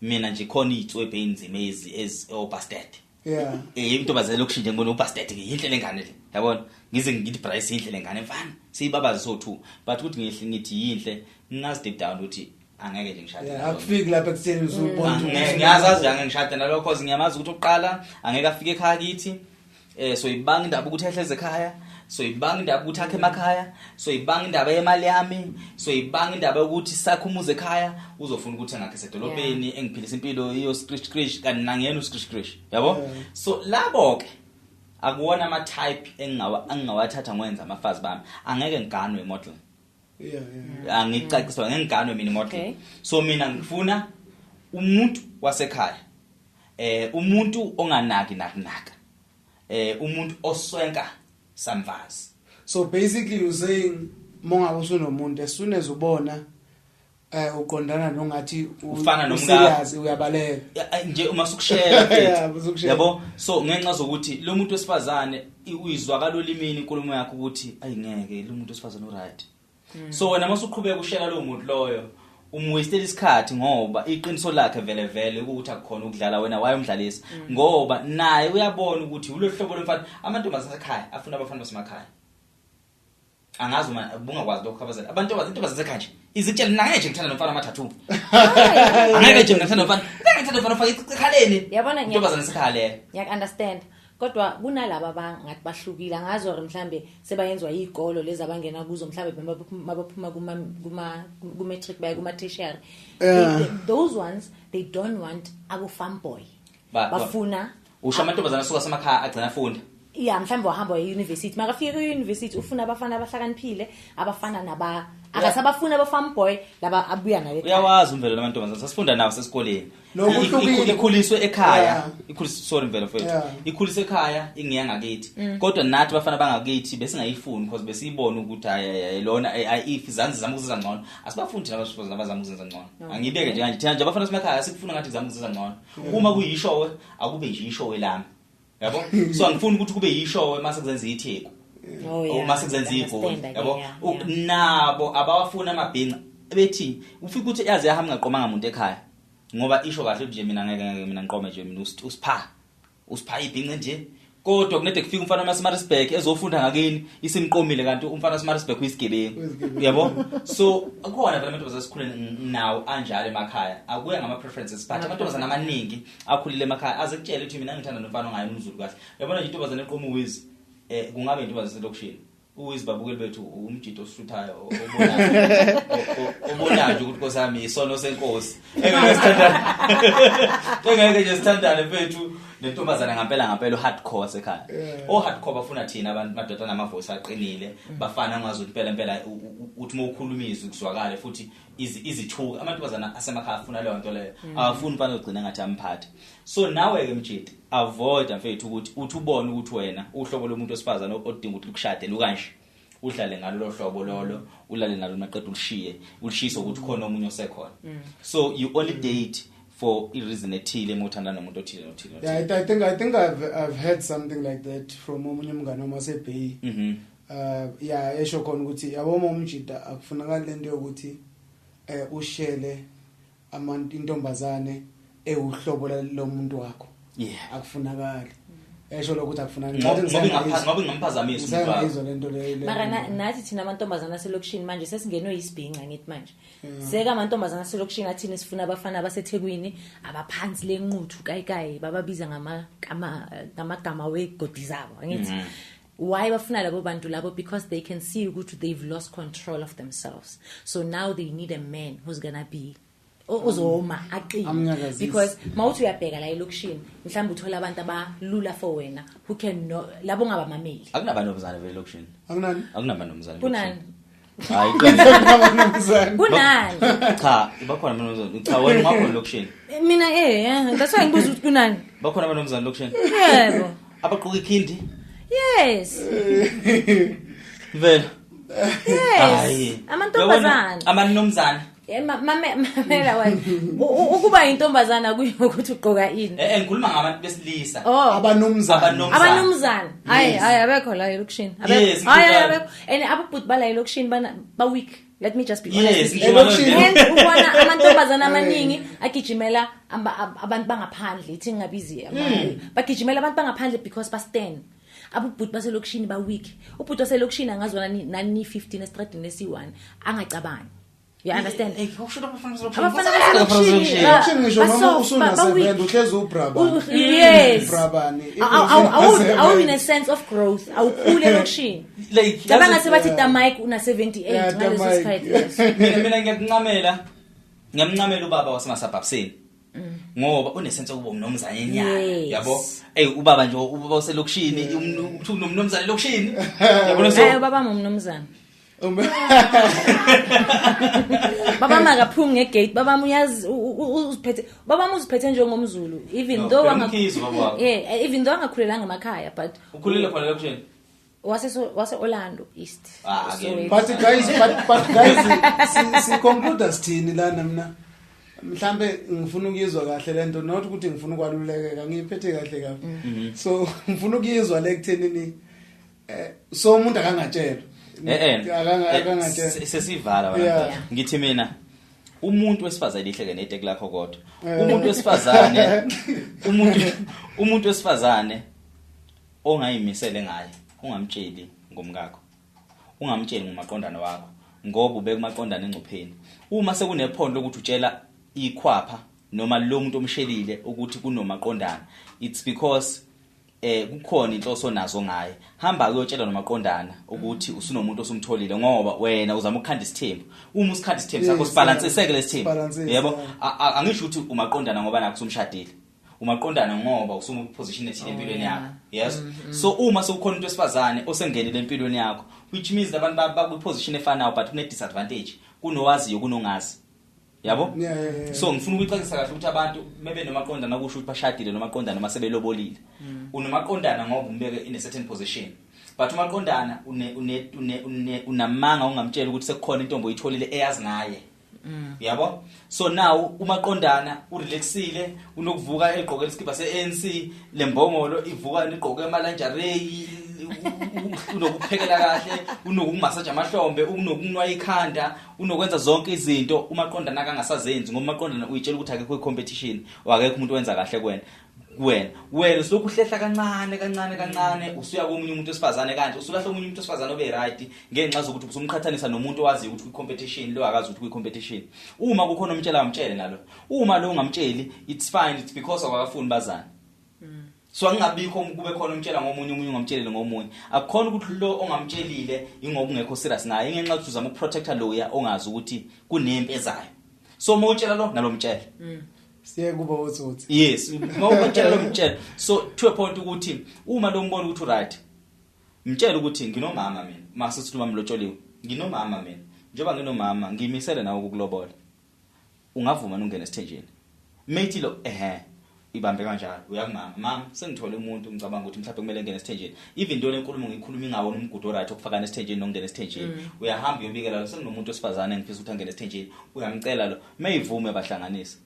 Mina nje khona izitswebhe einzima ezi obastard. Yeah. Intombazana elokishini nje ngibona ubastard ke yinhle lengane le. Yabona? Ngize ngithi Bryce yinhle lengane mfana. Siyibabaze so2 but ukuthi ngihle ngithi yinhle ngingazi deep down ukuthi angeke nje ngishade. Yeah, akufiki lapha ekutheni usubona. Ngiyazazi angeke ngishade nalokho cause ngiyamazi ukuthi uqala angeke afike ekhaya kithi. So ibanga indaba ukuthi ehleze ekhaya, so ibanga indaba ukuthi akhe emakhaya, so ibanga indaba yemali yami, so ibanga indaba yokuthi sakhe umuze ekhaya, uzofuna ukuthi engakhe sedolobheni engiphilisa impilo iyo scratch scratch kanti nangiyena uscratch scratch, yabo? So labo ke akuwona ama type engingawathatha ngwenza amafazi bami. Angeke ngiganwe model. Yeah, yeah. Angicaciswa ngeke ngiganwe mina model. So mina ngifuna umuntu wasekhaya. Umuntu onganaki nakunaka. Umuntu oswenka samvazi. So basically you saying mongabe usunomuntu as soon as ubona uqondana nongathi ufana nomngane uyabaleka nje uma sukushela yabo. So ngenxa zokuthi lo muntu wesifazane uyizwakala olimini inkulumo yakhe ukuthi ayingeke lo muntu wesifazane uright. So wena masuqhubeka ushela lo muntu loyo umwastele isikhathi ngoba iqiniso lakhe vele vele ukuthi akukhona ukudlala wena wayomdlalisa ngoba naye uyabona ukuthi ulohlobo lomfana. Amantombazane asekhaya afuna abafana basemakhaya. Angazi uma bungakwazi lokho abazali. Abantu intombazane asekhaya nje izitshela mina ngeke nje ngithanda nomfana amathathu. Angeke nje ngithanda nomfana. Ngeke ngithanda nomfana ofaka ekhaleni. Yabona intombazane asekhaya leyo. Ngiyak understand. Kodwa kunalaba abangathi bahlukile angazi or mhlambe sebayenzwa izikolo lezi abangena kuzo mhlambe mabaphuma kuma ku matric baya kuma tertiary. Those ones they don't want abo farm boy. Bafuna usho amantombazana asuka semakhaya agcina afunda. Yeah, mhlambe wahamba e university. Makafika ku university ufuna abafana abahlakaniphile, abafana naba akasabafuna aba farm boy laba abuya naye. Uyawazi umvelo lamantombazana sasifunda nawo sesikoleni. Ikhuliswe ekhaya, ikhuliswe sorry mvelo mfethu. Ikhuliswe ekhaya ingiya ngakithi. Kodwa nathi abafana bangakithi besingayifuni because besiyibona ukuthi hayi lona if izanzi zama ukuzenza ngcono. Asibafundi nabasifundisa abazama ukuzenza ngcono. Angibeke nje kanje thina nje abafana basemakhaya sikufuna ngathi zama ukuzenza ngcono. Uma kuyishowe akube nje ishowe lami. Yabo? So angifuni ukuthi kube yishowe mase kuzenza itheku. Uma sekuzenza igoli, yabo? Nabo abawafuna amabhinca bethi ufika ukuthi yazi yahamba ngaqomanga umuntu ekhaya. Ngoba isho kahle nje mina ngeke mina ngiqome nje mina usipha ibhinca nje. Kodwa kunede kufika umfana waseMaritzburg ezofunda ngakini isimqomile kanti umfana waseMaritzburg uyisigebengu. Uyabo? So kukhona vele amantombazane esikhule nawo anjalo emakhaya. Akuya ngama preferences but amantombazane amaningi akhulile emakhaya aze kutshele ukuthi mina ngithanda nomfana ongayi umZulu kahle. Uyabona nje intombazane eqoma uwizi kungabe intombazane selokishini. Uwizi babukeli bethu umjito osishuthayo obonayo obonayo nje ukuthi nkosami isono senkosi. Engeke sithandane. Engeke nje sithandane mfethu nentombazana ngempela ngempela hardcore wasekhaya. O hardcore bafuna thina abantu madoda namavoice aqinile bafana ngazuthi impela impela uthi mawukhuluma izwi kuzwakale futhi izithuka amantombazana asemakhaya afuna leyo nto leyo. Awafuni mfana ogcina ngathi amphathe. So nawe ke mjidi avoid mfethu ukuthi uthi ubone ukuthi wena uhlobo lomuntu osifazana odinga ukuthi ukushade lukanje udlale ngalo lo hlobo lolo ulale nalo maqedwe ulishiye ulishisa ukuthi khona omunye osekhona. So you only date for a reason ethile emothanda nomuntu othile nothile. Yeah, I think I've heard something like that from omunye umngane wami waseBay. Yeah, esho khona ukuthi yabo umjida akufunakala lento yokuthi ushele amantu intombazane ewuhlobo lomuntu wakho. Yeah. Akufunakali. Esho lokuthi akufunakali. Ngoba ngingamphazamisa umuntu wakho. Ngizwe lento leyo. Mara nathi thina amantombazana aselokishini manje sesingenwe isibhinca ngithi manje. Seka amantombazana aselokishini athini sifuna abafana abaseThekwini abaphansi lenquthu kayikayi bababiza ngamagama wegodi zabo angithi. Why bafuna labo bantu labo? Because they can see ukuthi they've lost control of themselves, so now they need a man who's gonna be ozoma aqine, Amnyakazise. Because mawuthi uyabheka la elokishini, mhlawumbe uthola abantu abalula for wena who can no, labo ngabamameli. Akunabantomzane vele elokishini. Akunani? Akunabantomzane. Kunani? Hayi, qiniso. Akunabantomzane. Kunani? Cha, bakhona abantomzane. Cha, wena ungakhona elokishini. Mina yeah, that's why ngibuza ukuthi kunani. Bakhona abantomzane elokishini. Yebo. Abagqoka ikhindi. Yes. Vele. Yes. Hayi. Amantombazane. Uyabona, amantomzane. Mamela wena. Ukuba intombazana kuyo ukuthi ugqoka ini? Ngikhuluma ngabantu besilisa. Oh. Abanomzane. Abanomzane. Abanomzane. Hayi, hayi, abekho la elokishini. Abekho. Yes, Hayi, ngikho. abekho. And ababhuti bala elokishini bana ba weak. Let me just be honest Yes, with you. ngisho Elokishini. And ubona amantombazana amaningi agijimela abantu bangaphandle, ithi ngingabizi bagijimela abantu bangaphandle because ba stand. Abubhuti baselokishini ba weak. Ubhuti waselokishini angazwana nani 15 estradini esi1 angacabangi. You understand? Kusho abafana baselokishini. Abafana baselokishini. Elokishini ngisho noma Ba-soft, ba-weak. usuna-seven uhlezi ubrabani. Yes. Brabani. Awubi ne-sense of growth, awukhuli elokishini. Like Cabanga sebathi Tamike una 78 Yeah, ngaleso Tamike. sikhathi leso. Mina ngiyakuncamela. Ngiyamncamela ubaba wasemasabhabseni. Ngoba unesense yokuba umnomzane enyana, Yes. yabo? Ey, ubaba nje, ubaba oselokishini, uthi unomnomzane elokishini. Yabona so. Hayi, ubaba ngumnomzane. Baba makaphumi ngegate, baba uyazi uziphethe, baba uziphethe njengomZulu even No, though phela uMkhize ubaba wakho. Yeah, even though angakhulelanga emakhaya, but Ukhulele khona elokishini. Wase Orlando East. Ah, So ke. But guys, but guys, si conclude sithini lana? Mina mhlambe ngifuna ukuyizwa kahle lento, not ukuthi ngifuna ukwaluleka, ngiyiphethe kahle kabi. So ngifuna ukuyizwa le kuthenini, so umuntu akangatshelwa. Akangatshelwa. Sesivala wena. Yeah. Ngithi mina umuntu wesifazane, lihleke neteki lakho, kodwa umuntu wesifazane, umuntu wesifazane ongayimisele ngaye, ungamtsheli ngomkakho, ungamtsheli ngomaqondana wakho, ngoba ubeka umaqondana engcupheni uma sekunephondo lokuthi utshela ikhwapha noma lo muntu omshelile ukuthi kunomaqondana. It's because kukhona inhloso nazo ngaye. Hamba kuyotshela nomaqondana ukuthi usunomuntu osumtholile, ngoba wena uzama ukukhanda isithembu. Uma usikhanda isithembu sakho, sibalansiseke lesithembu. Sibalansise, Yebo. yeah. Angisho ukuthi umaqondana ngoba nakho usumshadile, umaqondana ngoba usumu position ethile empilweni yakho. Yes, so uma sekukhona umuntu wesifazane osengenile empilweni yakho, which means abantu bakwi position efanayo, but kune disadvantage kunowaziyo kunongazi, yabo? Yeah. So ngifuna ukuyicacisa kahle ukuthi abantu mebe nomaqondana kusho ukuthi bashadile nomaqondana noma sebelobolile. Unomaqondana ngoba umbeke in a certain position, but umaqondana une une une une unamanga ungamtshela ukuthi sekukhona intombi oyitholile eyazi ngaye, yabo? So now umaqondana urelaxile, unokuvuka egqoke isikibha se-ANC, lembongolo ivuka igqoke ama-lingerie, unokuphekela kahle, unokumasaja amahlombe, unokunwa ikhanda, unokwenza zonke izinto umaqondana akangasazenzi, ngoba umaqondana uyitshela ukuthi akekho i-competition, akekho umuntu owenza kahle kuwena. Wena usulokhu uhlehla kancane kancane kancane, usuya komunye umuntu wesifazane kanje, usulahla omunye umuntu wesifazane obe right ngenxa zokuthi usumqhathanisa nomuntu owaziyo ukuthi kwi-competition, lo akazi ukuthi kwi-competition. Uma kukhona omtshela, amtshele nalo. Uma lo ungamtsheli, it's fine, it's because awakafuni bazane. So angingabikho kube khona umtshela ngomunye, omunye ungamtshelile ngomunye. Akukhona ukuthi lo ongamtshelile ingoba ungekho serious naye, ingenxa yokuthi uzama ukuprotecta loya ongazi ukuthi kunempi ezayo. So uma utshela lo nalo, mtshele. Siye kuba otsotsi. Yes, uma utshela lo, mtshela. So to a point ukuthi uma lo mbona ukuthi right, mtshela ukuthi nginomama mina, mase sithi umama lotsholiwe, nginomama mina, njengoba nginomama ngimisele nawe ukukulobola, ungavuma ungene esithenjini? Mate lo ehe ibambe kanjalo, uyakumama, mama sengithole umuntu, ngicabanga ukuthi mhlawumbe kumele ngene esithenjini, even though lenkulumo ngiyikhuluma ingawona umgudu oright okufakana esithenjini nokungena esithenjini. Uyahamba uyobikela lo, senginomuntu wesifazane engifisa ukuthi angene esithenjini. Uyamcela lo, mayivume bahlanganise.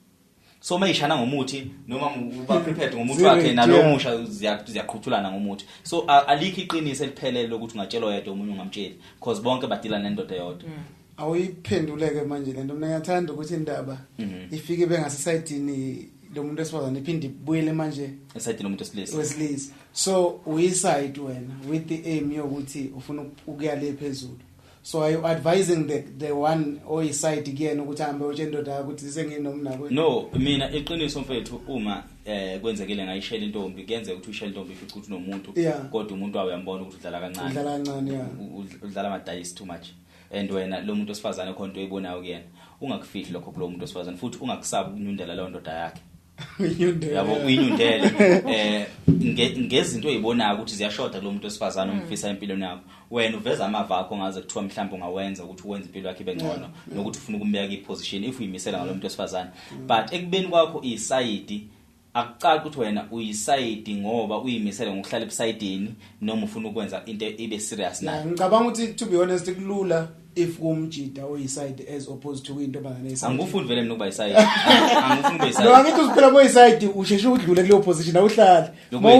So mayishana ngomuthi noma uba prepared ngomuthi wakhe nalo musha ziyaqhuthulana ngomuthi. So alikho iqiniso eliphelele lokuthi ungatshela oyedwa, omunye ungamtsheli, because bonke badila nendoda eyodwa. Awuyiphenduleke manje lento. Mina ngiyathanda ukuthi indaba ifike bengasesayidini lo muntu wesifazane, iphinde ibuyele manje esayidini lomuntu wesilisa. Wesilisa. So uyiside wena with the aim yokuthi ufuna ukuya le phezulu. So are you advising the one oyiside kuyena ukuthi ahambe utshela indoda yakho ukuthi senginomnako? No, mina iqiniso mfethu, uma kwenzekile ngayishela intombi, kuyenzeka ukuthi uyishele intombi ifice ukuthi unomuntu, kodwa umuntu wawe uyambona ukuthi udlala kancane. Udlala kancane, yeah. Udlala ama-dice too much, and wena lo muntu osifazane khona into oyibonayo kuyena, ungakufihli lokho kulo muntu osifazane, futhi ungakusabi ukunyundela leyo ndoda yakhe. Uyinyundele. Yabo, uyinyundele ngezinto oyibonayo ukuthi ziyashoda kulo muntu osifazane umfisa empilweni yakho. Wena uveza amava akho ngaze kuthiwa mhlawumbe ungawenza ukuthi uwenze impilo yakhe ibe ngcono, nokuthi ufuna ukumbeka kwi-position if uyimisela ngalo muntu wesifazane. But ekubeni kwakho isayidi, akucaci ukuthi wena uyisayidi ngoba uyimisele ngokuhlala ebusayidini noma ufuna ukwenza into ibe serious nayo. Ngicabanga ukuthi, to be honest, kulula if kumjida oyiside as opposed to intombazane eyiside. Angifuni vele mina ukuba yisayidi, angifuni ukuba yisayidi. No, angithi uziphela boyiside, usheshe udlule kuleyo position, awuhlali. Uma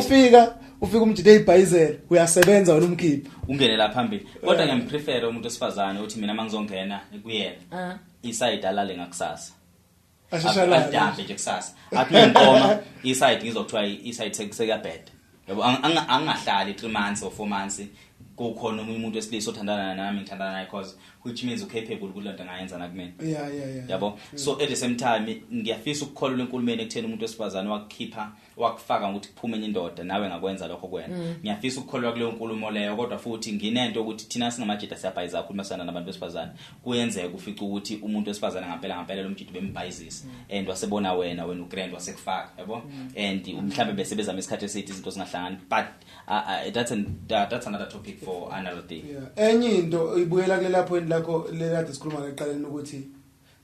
ufika umjida eyibhayizela, uyasebenza wena umkhipha. Ungene la phambili. Kodwa ngiyamprefer umuntu wesifazane uthi mina mangizongena kuyena isayidi alale ngakusasa. Asheshalale. Adambe nje kusasa. Athi ngiqoma isayidi, ngizokuthiwa isayidi sekuyabheda. Yabo, angahlali 3 months or 4 months kukhona omunye umuntu wesilisa othandana nami, ngithandana naye, cause which means ucapable kulento angayenza nakumina. yeah yeah yeah Yabo, so at the same time ngiyafisa ukukholelwa enkulumeni ekutheni umuntu wesifazane wakukhipha wakufaka ngokuthi kuphume enye indoda, nawe ngakwenza lokho kuwena. Ngiyafisa ukukholelwa kuleyo nkulumo leyo, kodwa futhi nginento ukuthi thina singamajida siyabhayiza kakhulu masana nabantu besifazane. Kuyenzeka ufice ukuthi umuntu wesifazane ngampela ngampela lo mjidi bembhayizisa, and wasebona wena ugrand wasekufaka, yabo, and mhlambe bese bezama isikhathi eside izinto zingahlangani, but that's another topic for another day. Yeah. Enye into ibuyela kulela point lakho lekade sikhuluma ngaqaleni, ukuthi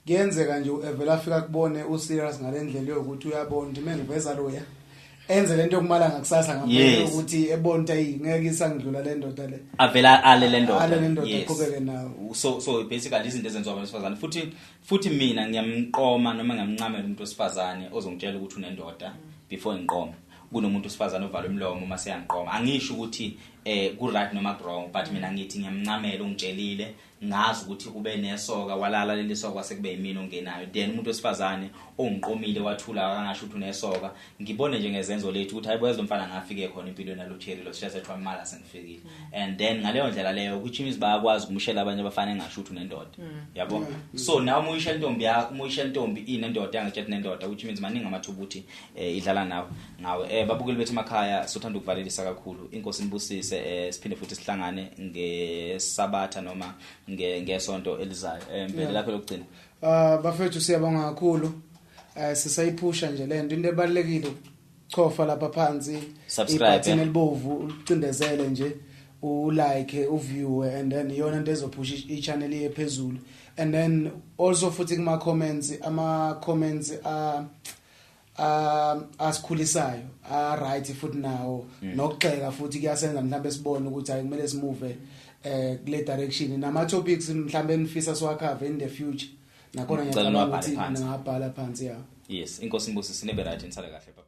kuyenzeka nje evela afika kubone userious ngalendlela yokuthi uyabona ukuthi mengiveza loya enze lento yokumala ngakusasa ngampela, ukuthi ebona ukuthi ayi ngeke isangidlula le ndoda le, avela ale le ndoda, ale le ndoda, aqhubeke nawo. So basically izinto ezenziwa abantu besifazane, futhi mina ngiyamqoma noma ngiyamncamela umuntu wesifazane ozongitshela ukuthi unendoda before ngiqoma, kunomuntu wesifazane ovala umlomo uma seyangiqoma. Angisho ukuthi ku right noma ku wrong, but mina ngithi ngiyamncamela ungitshelile, ngazi ukuthi ube nesoka, walala leli soka kwase kube yimina ongenayo. Then umuntu wesifazane ongiqomile wathula akangasho ukuthi unesoka, ngibone nje ngezenzo lethu ukuthi hayibo, yazi lo mfana ngafike khona empilweni yalo Cherry lo sishase ethiwa mala sengifikile. And then ngaleyo ndlela leyo, which means bayakwazi ukumshela abanye abafana engasho ukuthi unendoda, yabo. So nawe uma uyishela intombi yakho, uma uyishela intombi inendoda yangatshela nendoda, which means maningi amathuba ukuthi idlala nawe ngawe. Babukeli bethu emakhaya, sothanda ukuvalelisa kakhulu, inkosi inibusise, siphinde futhi sihlangane ngesabatha noma ngesonto elizayo. Mbele lakho lokugcina. Bafethu siyabonga kakhulu. Sisayiphusha nje lento, into ebalekile chofa lapha phansi ibutton elibovu ulicindezele nje, ulike, uview, and then iyona into ezophusha i-channel iye phezulu. And then also futhi kuma comments, ama comments asikhulisayo a right futhi nawo, nokugxeka futhi kuyasenza mhlawumbe sibone ukuthi hayi kumele simove kule direction, nama topics mhlawumbe nifisa siwacover in the future, nakhona ngiyacabanga ukuthi ningabhala phansi. Yeah. Yes, inkosi inibusise, nibe right, nisale kahle, bye bye.